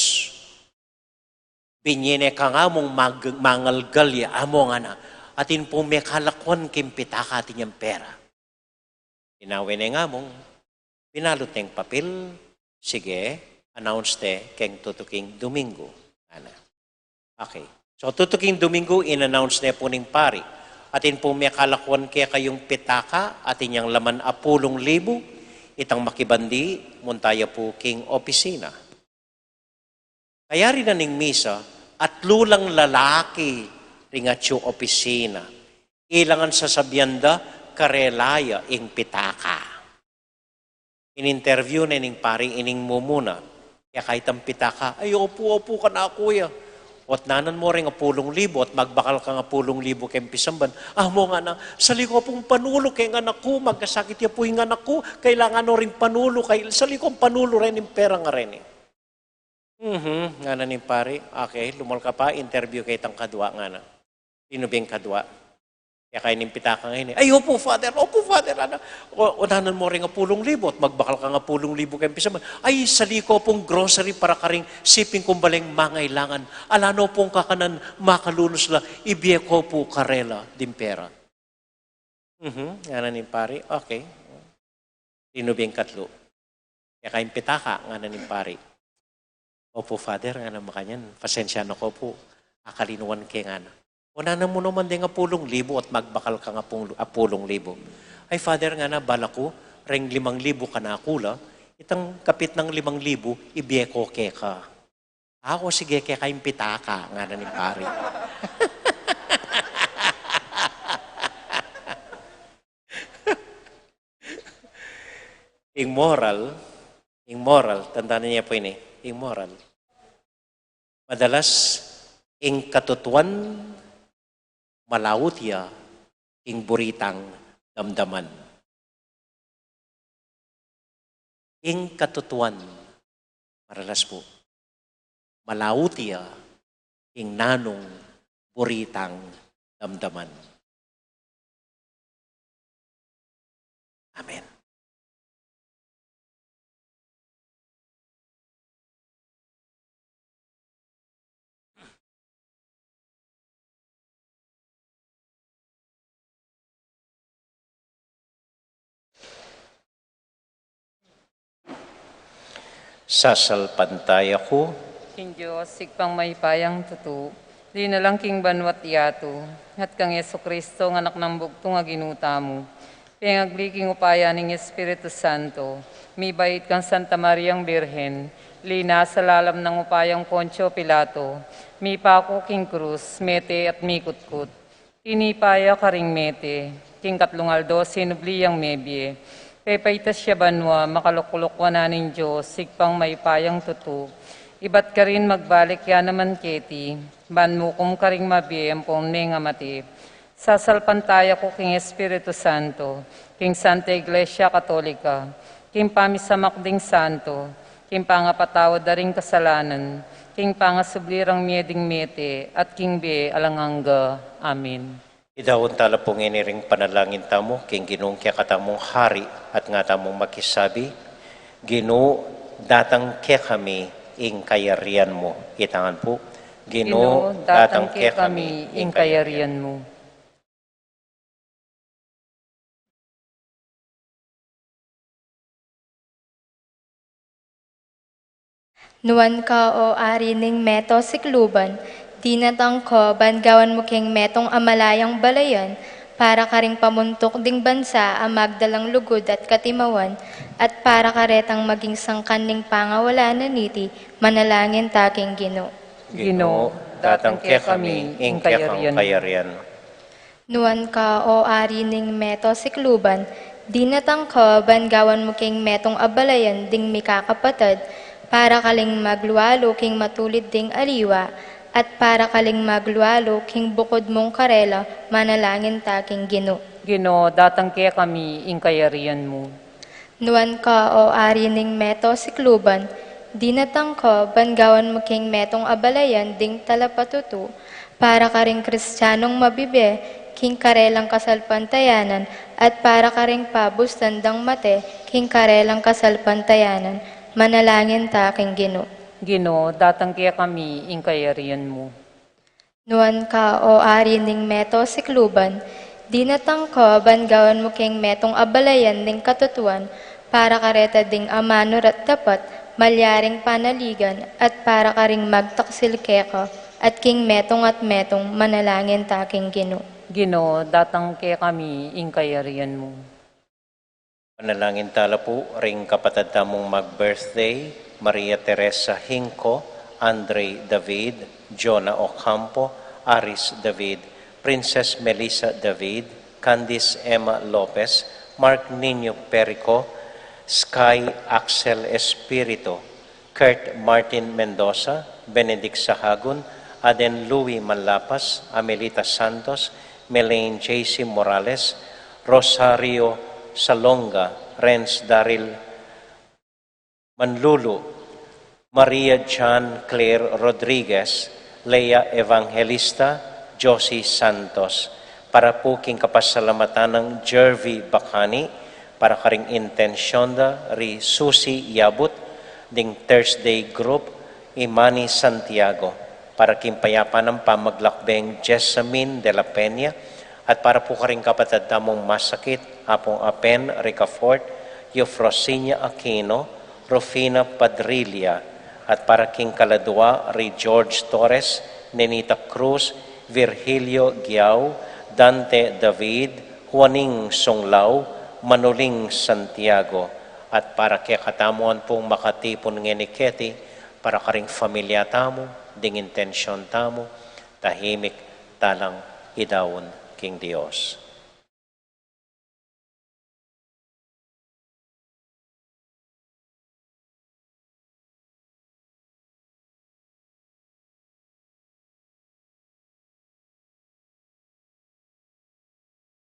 Binye ne kang among mag-, mangalgal ya, amo ngana. Atin pong mekalakuan king pitaka atin yang pera. Inawe ne ing among, binalut neng papil, sige, announce te keng tutuking Domingo. Ana. Okay. So, tutuking Domingo, in-announce ne po ning pari. Atin pong mekalakuan kekayung pitaka, atin yang laman apulung libu, itang makibandi, munta ya po king opisina. Kayari na ning misa, atlu lang lalaki ring atyu opisina. Ilangan sasabian da, karela ya ing pitaka. In-interview ne ning pari ining mumuna. Kaya kaybat pitaka, ay, opu, opu, kanaku ya. Ot nanan mo ring apulung libu, ot magbakal kang apulung libu keng pisamban. Amo ngana, sali ku pung panulu keng anak ku, magkasakit ya pu ing anak ku, kailangan no ring panulu, kay, sali kung panulu reng pera nga reni. Mhm, ngana ning pari. Okay, lumul ka pa, interview ke itang kadua, ngana. Sinu beng kadua? Kaya kaya ning pitaka ngeni. Ay, opu, Father, opu, Father, ana. O, o nanan mo ring apulung libu, ot magbakal kang apulung libu keng pisamban. Ay, sali ku pung grocery para karing siping kung baleng mangailangan. Ala no pung kakanan, makalunus la, ibie ku pu karela ding pera. Mhm, ngana ning pari, okay. Sinu beng katlu? Kaya kaya ning pitaka, ngana ning pari. Opu, Father, ngana makanyan, pasensya na ku pu, akalinuan ke, ngana. O nanan mu naman deng apulung libu, ot magbakal kang apung-, apulung libu. Ay, Father, ngana, bala ku, reng limang libu kanaku la, itang kapit nang limang libu, ibie ku keka. Aku, sige, keka ing pitaka, ngana ning pari. Ing moral, ing moral, tandaan niyo po ini, ing moral. Madalas, ing katutuan, malaut ya ing buri tang damdaman. Ing katutuan, maralas pu, malaut ya ing nanung buri tang damdaman. Amen. Sasalpantaya ku king Dios, Ibpang mayupayang tutu, linalang king banua't yatu, at kang Jesucristo, a Anak nang bugtung a Ginu tamu, pengagli king upaya ning Espiritu Santo, mibait kang Santa Mariang Birhen, linasa lalam nang upayang Poncio Pilato, mipaku king krus, mete at mikutkut. Tinipa ya karing mete, king katlung aldo sinubli yang mebie. Pepaitas ya banua, makalukluk wanan ning Dios, Ibpang mayupayang tutu. Ibat karin magbalik ya naman keti, ban mukum karing mabie ampon mengamate. Sasalpantaya ku king Espiritu Santo, king Santa Iglesia Katolika, king pamisamak ding santo, king pangapatawad da ring kasalanan, king pangasubli rang mie ding mete, at king bie alang angga. Amen. Idaun tala pu ngeni ring panalangin tamu king Ginung kekatamung Hari, at nga tamung makisabi, Ginu, datang kekami ing kayarian mu. Itangan pu, Ginu, datang kekami ing kayarian mu. Nuan ka, o Ari ning meto sikluban, dinatang ka ban gawan mu king metung a malayang balayan, para karing pamuntuk ding bansa a magdalang lugud at katimawan, at para karetang maging sangkan ning pangawalanan niti, manalangin ta king Ginu. Ginu, datang kekami ing kekang kayarian. Nuan ka, o Ari ning meto sikluban, dinatang ka ban gawan mu king metung a balayan ding mikakapatad, para karing maglualu king matulid ding aliwa, at para karing maglualu king bukud mung karela, manalangin ta king Ginu. Ginu, datang kekami ing kayarian mu. Nuan ka, o Ari ning meto sikluban, dinatang ka ban gawan mu king metung a balayan ding talapatutu, para karing Kristianung mabibie king karelang kasalpantayanan, at para karing pabustan dang mate king karelang kasalpantayanan, manalangin ta king Ginu. Ginu, datang kekami ing kayarian mu. Nuan ka, o Ari ning meto sikluban, dinatang ka ban gawan mu king metung a balayan ning katutuan, para kareta ding amanur at tapat, malyaring panaligan, at para karing magtaksil keka, at king metung at metung, manalangin ta king Ginu. Ginu, datang kekami ing kayarian mu. Panalangin tala pu ring kapatad tamung mag-birthday, Maria Teresa Hinco, Andre David, Jonah Ocampo, Aris David, Princess Melissa David, Candice Emma Lopez, Mark Niño Perico, Sky Axel Espiritu, Kurt Martin Mendoza, Benedict Sahagun, Aden Louis Manlapas, Amelita Santos, Melaine J C Morales, Rosario Salonga, Renz Daryl Manlulu, Maria John Claire Rodriguez, Lea Evangelista, Josie Santos, para pu king kapasalamatan nang Jervy Bacani, para karing intensyon da ri Susie Yabut, ding Thursday group, Imani Santiago, para king payapan nang pamaglakbeng Jessamine de la Peña, at para pu karing kapatad tamung masakit, Apung Apen Ricafort, Eufrosinia Aquino, Rufina Padrilla, at para king kaladua ri George Torres, Nenita Cruz, Virgilio Giao, Dante David, Juaning Sunglao, Manuling Santiago, at para kekatamu pung makatipun ngeni keti, para karing familia tamu, ding intensyon tamu, tahimik talang idaun king Dios.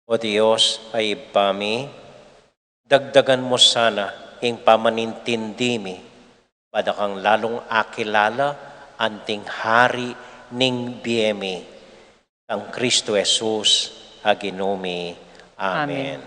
O Dios a Ibpa mi, dagdagan mu sana ing pamanintindi mi, ba da kang lalung akilala anting Hari ning bie mi, kang Kristo Jesus a Ginu mi. Amen. Amen.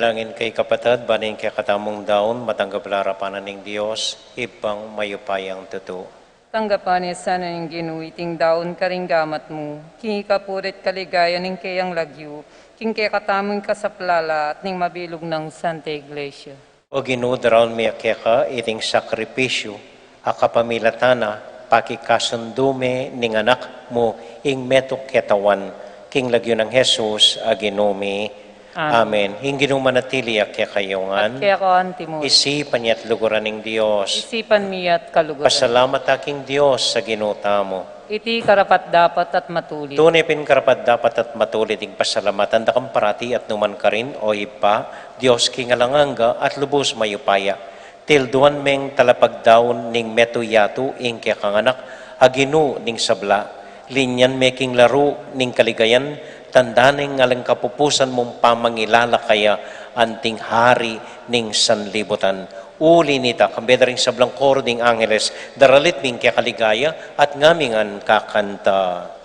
Nangin kay kapatad, ban ing kekatamung daun matanggap la arapan ning Dios, Ibpang mayupayang tutu. Tanggapan na sana ning Ginu iting daun karing gamat mu, king ikapuri't kaligayan ning keyang lagyu, king kekatamung kasaplalan at ning mabilug nang Santa Iglesia. O Ginu, daraun mi keka iting sakripisyu a kapamilatan na pakikasundu me ning Anak mu ing metung ketawan, king lagyu nang Jesus a Ginu mi. Amen. Amen. Ing Ginu manatili ya kekayu ngan. At keka mu rin. Isipan ya't luguran ning Dios. Isipan mi ya't kaluguran. Pasalamat ta king Dios a Ginu tamu. Iti karapat-dapat at matulid. Tune pin karapat-dapat at matulid ing pasalamatan da kang parati at nukarin man, O Ibpa, Dios king alang angga at lubus mayupaya. Tilduan meng talapagdaun ning metung yatu ing kekang Anak a Ginu ning sabla. Linyan me king laru ning kaligayan, tanda ning alang kapupusan mung pamangilala kaya anting Hari ning sanlibutan. Uli na nita, kambe da ring sablang koro ding angeles, daralit mi ing keka ligaya at ngami ngan kakanta.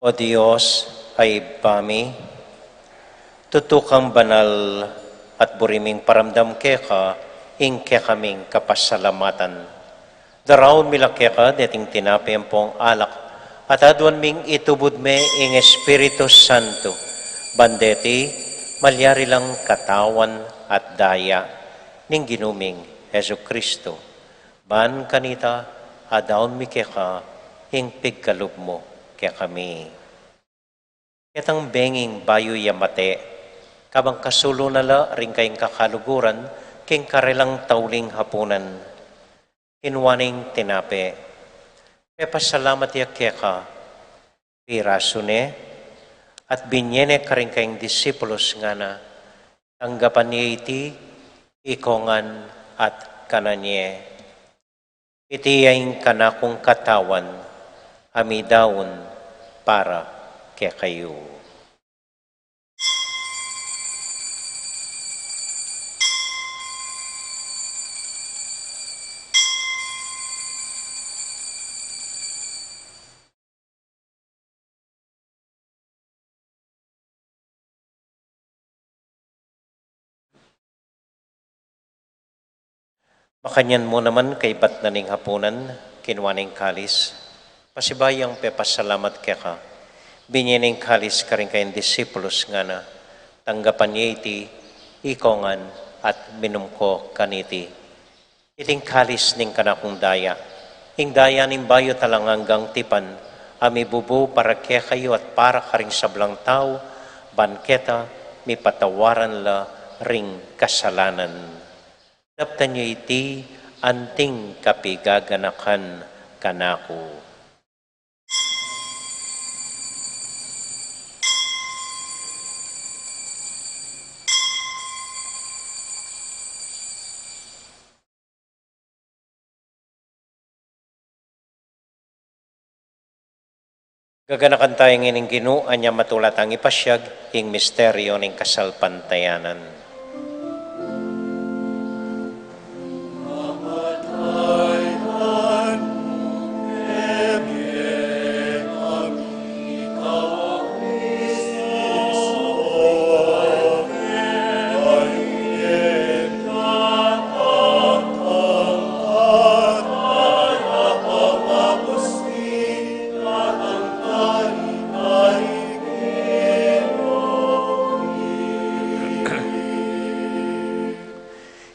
O Dios, a Ibpa mi, tutu kang banal at buri ming paramdam keka ing kekaming kapasalamatan. Daraun mi la keka deting tinape ampong alak, at aduan ming itubud me ing Espiritu Santo, ban deti malyari lang katawan at daya ning Ginu ming Jesucristo. Ban kanita, adaun mi keka ing pigkalub mu kekami. Ketang benging bayu ya mate, kabang kasulu na la ring kayang kakaluguran king karelang tauling hapunan, kinua neng tinape, pepasalamat ya keka, pirasu ne, at binie ne karing kayang disipulus, ngana, tanggapan ye iti, ikongan at kanan ye. Iti ya ing kanakung katawan a midaun para kekayu. Makanyan mu naman kaybat na ning hapunan, kinua neng kalis, pasibayu yang pepasalamat keka, binie neng kalis karing kayang disipulus, ngana, tanggapan ye iti, ikongan at minum ko kaniti. Iting kalis ning kanakung daya, ing daya ning bayu at alang anggang tipan, Mibubu para kekayu at para karing sablang tau, ban keta mipatawaran la ring kasalanan. Daptan yu iti anting kapigaganakan kanaku. Gaganakan taya ngeni ing Ginu, anya matula tang ipasiag ing misteryo ning kasalpantayanan.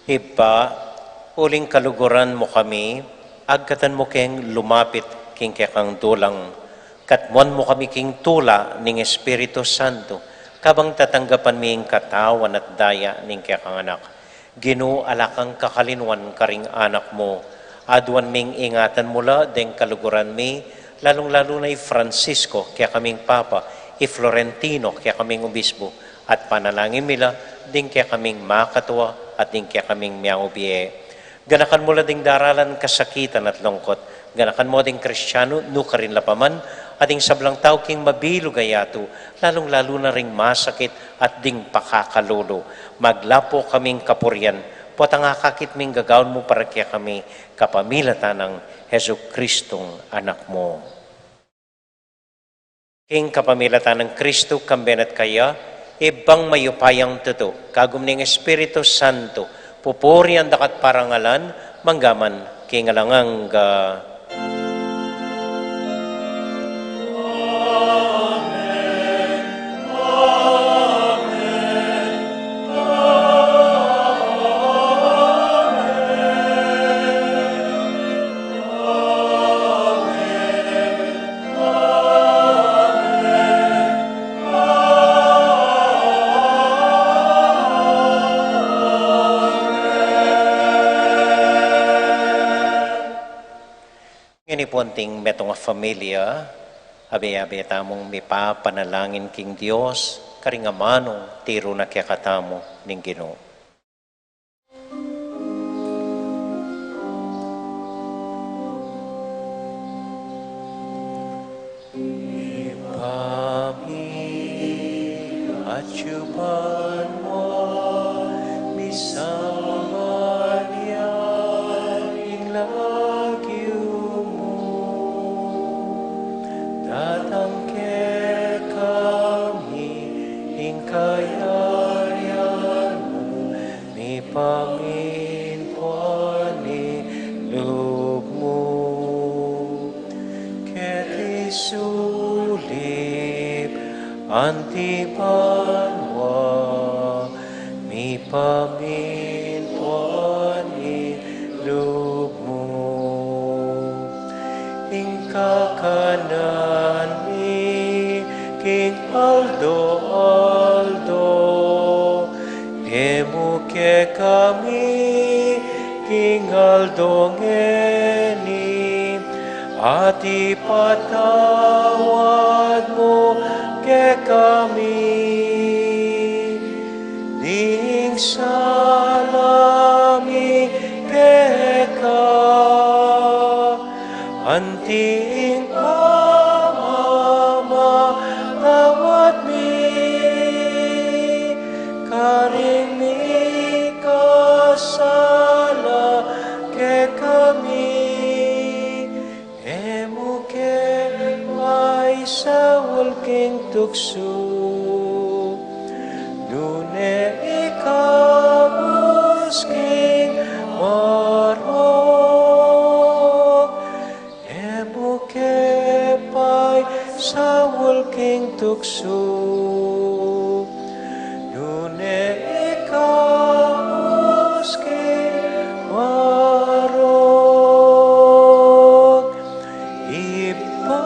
Ibpa, uling kaluguran mu kami, agkatan mu keng lumapit king kekang dulang, katmuan mu kami king tula ning Espiritu Santo, kabang tatanggapan mi ing katawan at daya ning kekang Anak. Ginu, ala kang kakalinuan karing anak mu. Aduan ming ingatan mu la deng kaluguran mi, lalung-lalu na i Francisco, kekaming Papa, i Florentino, kekaming Obispo, at panalangin mi la ding kekaming makatua at ding kekaming miaubie. Ganakan mu la ding daralan kasakitan at lungkot. Ganakan mu ding Kristiano nukarin la pa man, at ding sablang tau king mabilug a yatu, lalung-lalu na ring masakit at ding pakakalulu. Maglapo kaming kapurian, potang akakit ming gagawan mu para kekami, kapamilatan nang Jesucristong Anak mu. King kapamilatan nang Kristu, kambe na at kaya, Ibpang mayupayang tutu, kagum ning Espiritu Santo, pupurian da ka at parangalan, mangga man king alang angga. Ngeni pu anting metung a familia, abe-abe tamung mipapanalangin king Dios, karing amanung tiru na kekatamu ning Ginu. Ibpa mi, atiu ing banua, misamban ya ing lagyu mu, datang kekami ing kayarian mu, mipamintuan ing lub mu keti sulip anti banua, mipamintuan ing lub mu. Ing kakanan mi king aldo-aldo, ibie mu kekami king aldo ngeni, at ipatawad mu kekami ding sala mi keka, anti ing pamamatawad mi karing mikasala kekami. E mu ke paisaul king tuksu, nune ikabus king marok. E mu ke paisaul king tuksu, nune ikabus king marok. Ibpa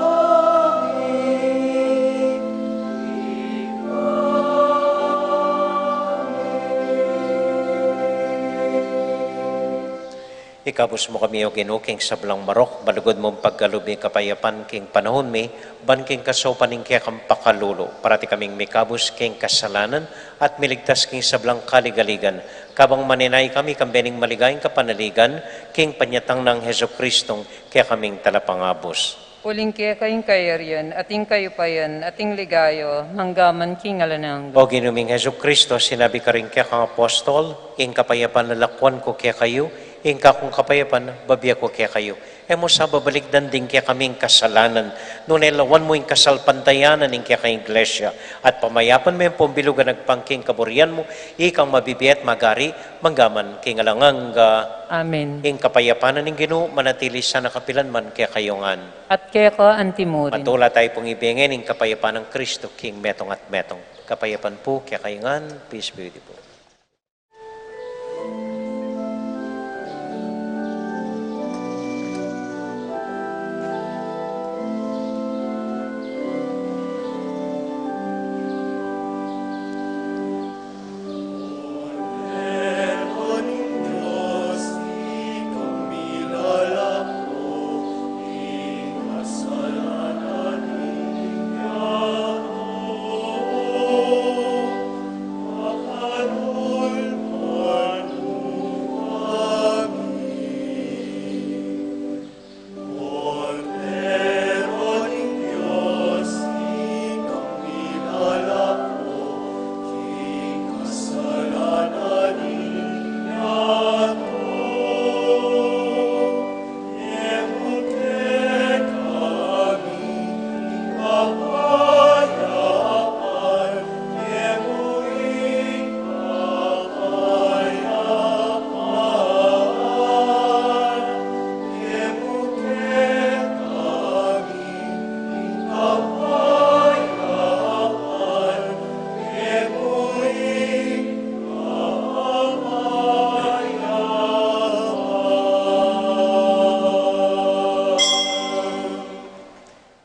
Ikabus mu kami, O Ginu, king sablang marok, balugud mung pagkalub ing kapayapan king panahun mi, ban king kasaupan ning kekang pakalulu, parati kaming mikabus king kasalanan, at miligtas king sablang kaligaligan, kabang maninaya kami kambe ning maligayang kapanaligan, king panyatang nang Jesucristong kekaming Talapangabus. Uling keka ing kayarian, at ing kayupayan, at ing ligaya, manggaman king alang angga. O Ginu ming Jesucristo, sinabi karing kekang apostol, ing kapayapan lalakwan ku kekayu, ing kakung kapayapan bibie ku kekayu. E mu sa babalikdan ding kekaming kasalanan, nune lawan mu ing kasalpantayanan ning kekang Iglesia, at pamayapan me ampong bilug a agpang king kaburian mu, ikang mabibie at magari, manggaman king alang angga. Amen. Ing kapayapan ning Ginu manatili sana kapilan man kekayu ngan. At keka antimurin. Matula tayu pung ibie ngan ing kapayapan nang Kristo king metung at metung. Kapayapan pu kekayu ngan, peace be with you.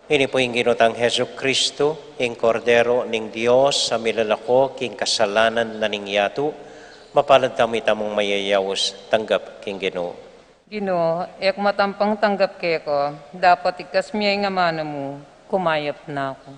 Ini pu ing Ginu tang Jesucristo, ing Kordero ning Dios, a milalako king kasalanan na ning yatu. Mapalad tamu itamung mayayaus tanggap king Ginu. Ginu, e ku matampang tanggap keka, dapot iktas mu ya ing amanu mu, kumayap na ku.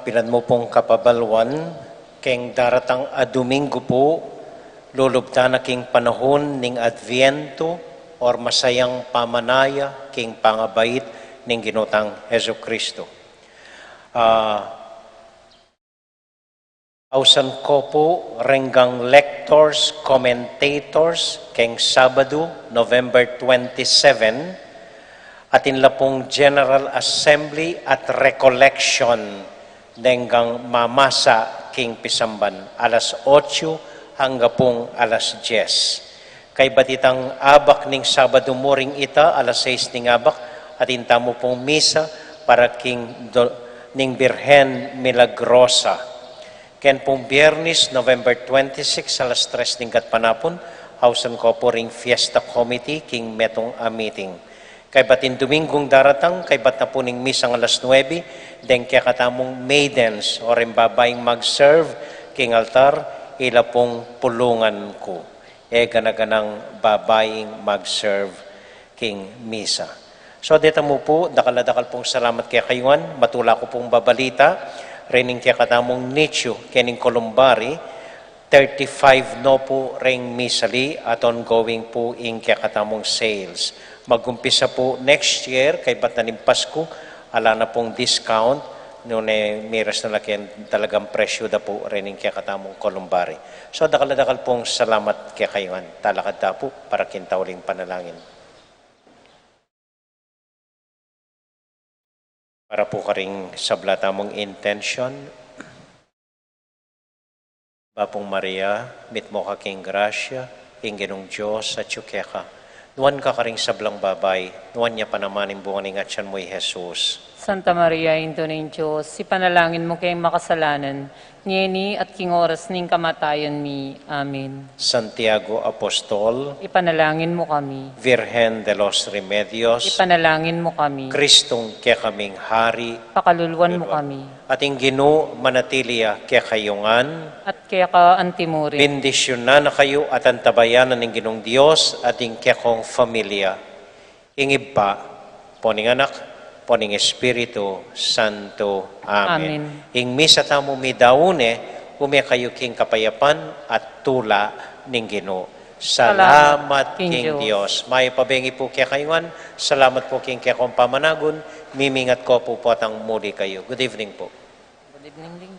Bilang mu pung kapabaluan, keng daratang a Domingo pu, lulubtan na king panahun ning Adviento, or masayang pamanaya king pangabait ning Ginu tang Jesucristo. Ah, ausan ko pu reng lectors, commentators, keng Sabadu, November twenty-seven, atin la pung General Assembly at Recollection, nenggang mamasa king pisamban, alas otso angga pung alas dyes. Kaybat itang abak ning Sabadu mu ring ita, alas sais ning abak, atin tamu pung misa para king do-, ning Birhen Milagrosa. Ken pung Biernes, November twenty-six, alas tres ning gatpanapun, ausan ko pu ring Fiesta Committee king metung a meeting. Kaybat ing Dominggung daratang, kaybat na pu ning misang alas nuebe, deng kekatamung maidens, o ring babaing mag-serve king altar, ila pung pulungan ku. E gana-ganang babaing mag-serve king misa. So, deta mu pu, dakal a dakal pung salamat kekayu ngan, matula ku pung babalita, rening kekatamung nicho, kening columbary, thirty-five no pu ring misali at ongoing pu ing kekatamung sales. Magumpisa pu next year, kaybat na ning Pasku, ala na pung discount, nune miras na la king talagang presyu da pu rening kekatamung columbary. So, dakal a dakal pung salamat kekayu ngan. Talakad ta pu para king tauling panalangin. Para pu karing sabla tamung intention. Bapung Maria, mitmu ka king grasya, ing Ginung Dios atyu keka. Nuan ka karing sablang babai, nuan ya pa naman ing bunga ning atyan mu, i Jesus. Santa Maria, Indu ning Dios, ipanalangin mu keng makasalanan, ngeni at king oras ning kamatayan mi. Amen. Santiago Apostol, ipanalangin mu kami. Virgen de los Remedios, ipanalangin mu kami. Kristung kekaming Hari, pakaluluan mu kami. At ing Ginu manatili ya kekayu ngan. At keka antimurin. Bendisyunan na kayu at antabayanan ning Ginung Dios at ing kekong familia. Ing Ibpa, ampo ning Anak, ampo ning Espiritu Santo. Amen. Amen. Ing misa tamu midaun ne, ume kayu king kapayapan at tula ning Ginu. Salamat king Dios. Mayap a bengi pu kekayu ngan. Salamat pu king kekong pamanagun. Mimingat ko pu potang muli kayu. Good evening pu. Good evening din.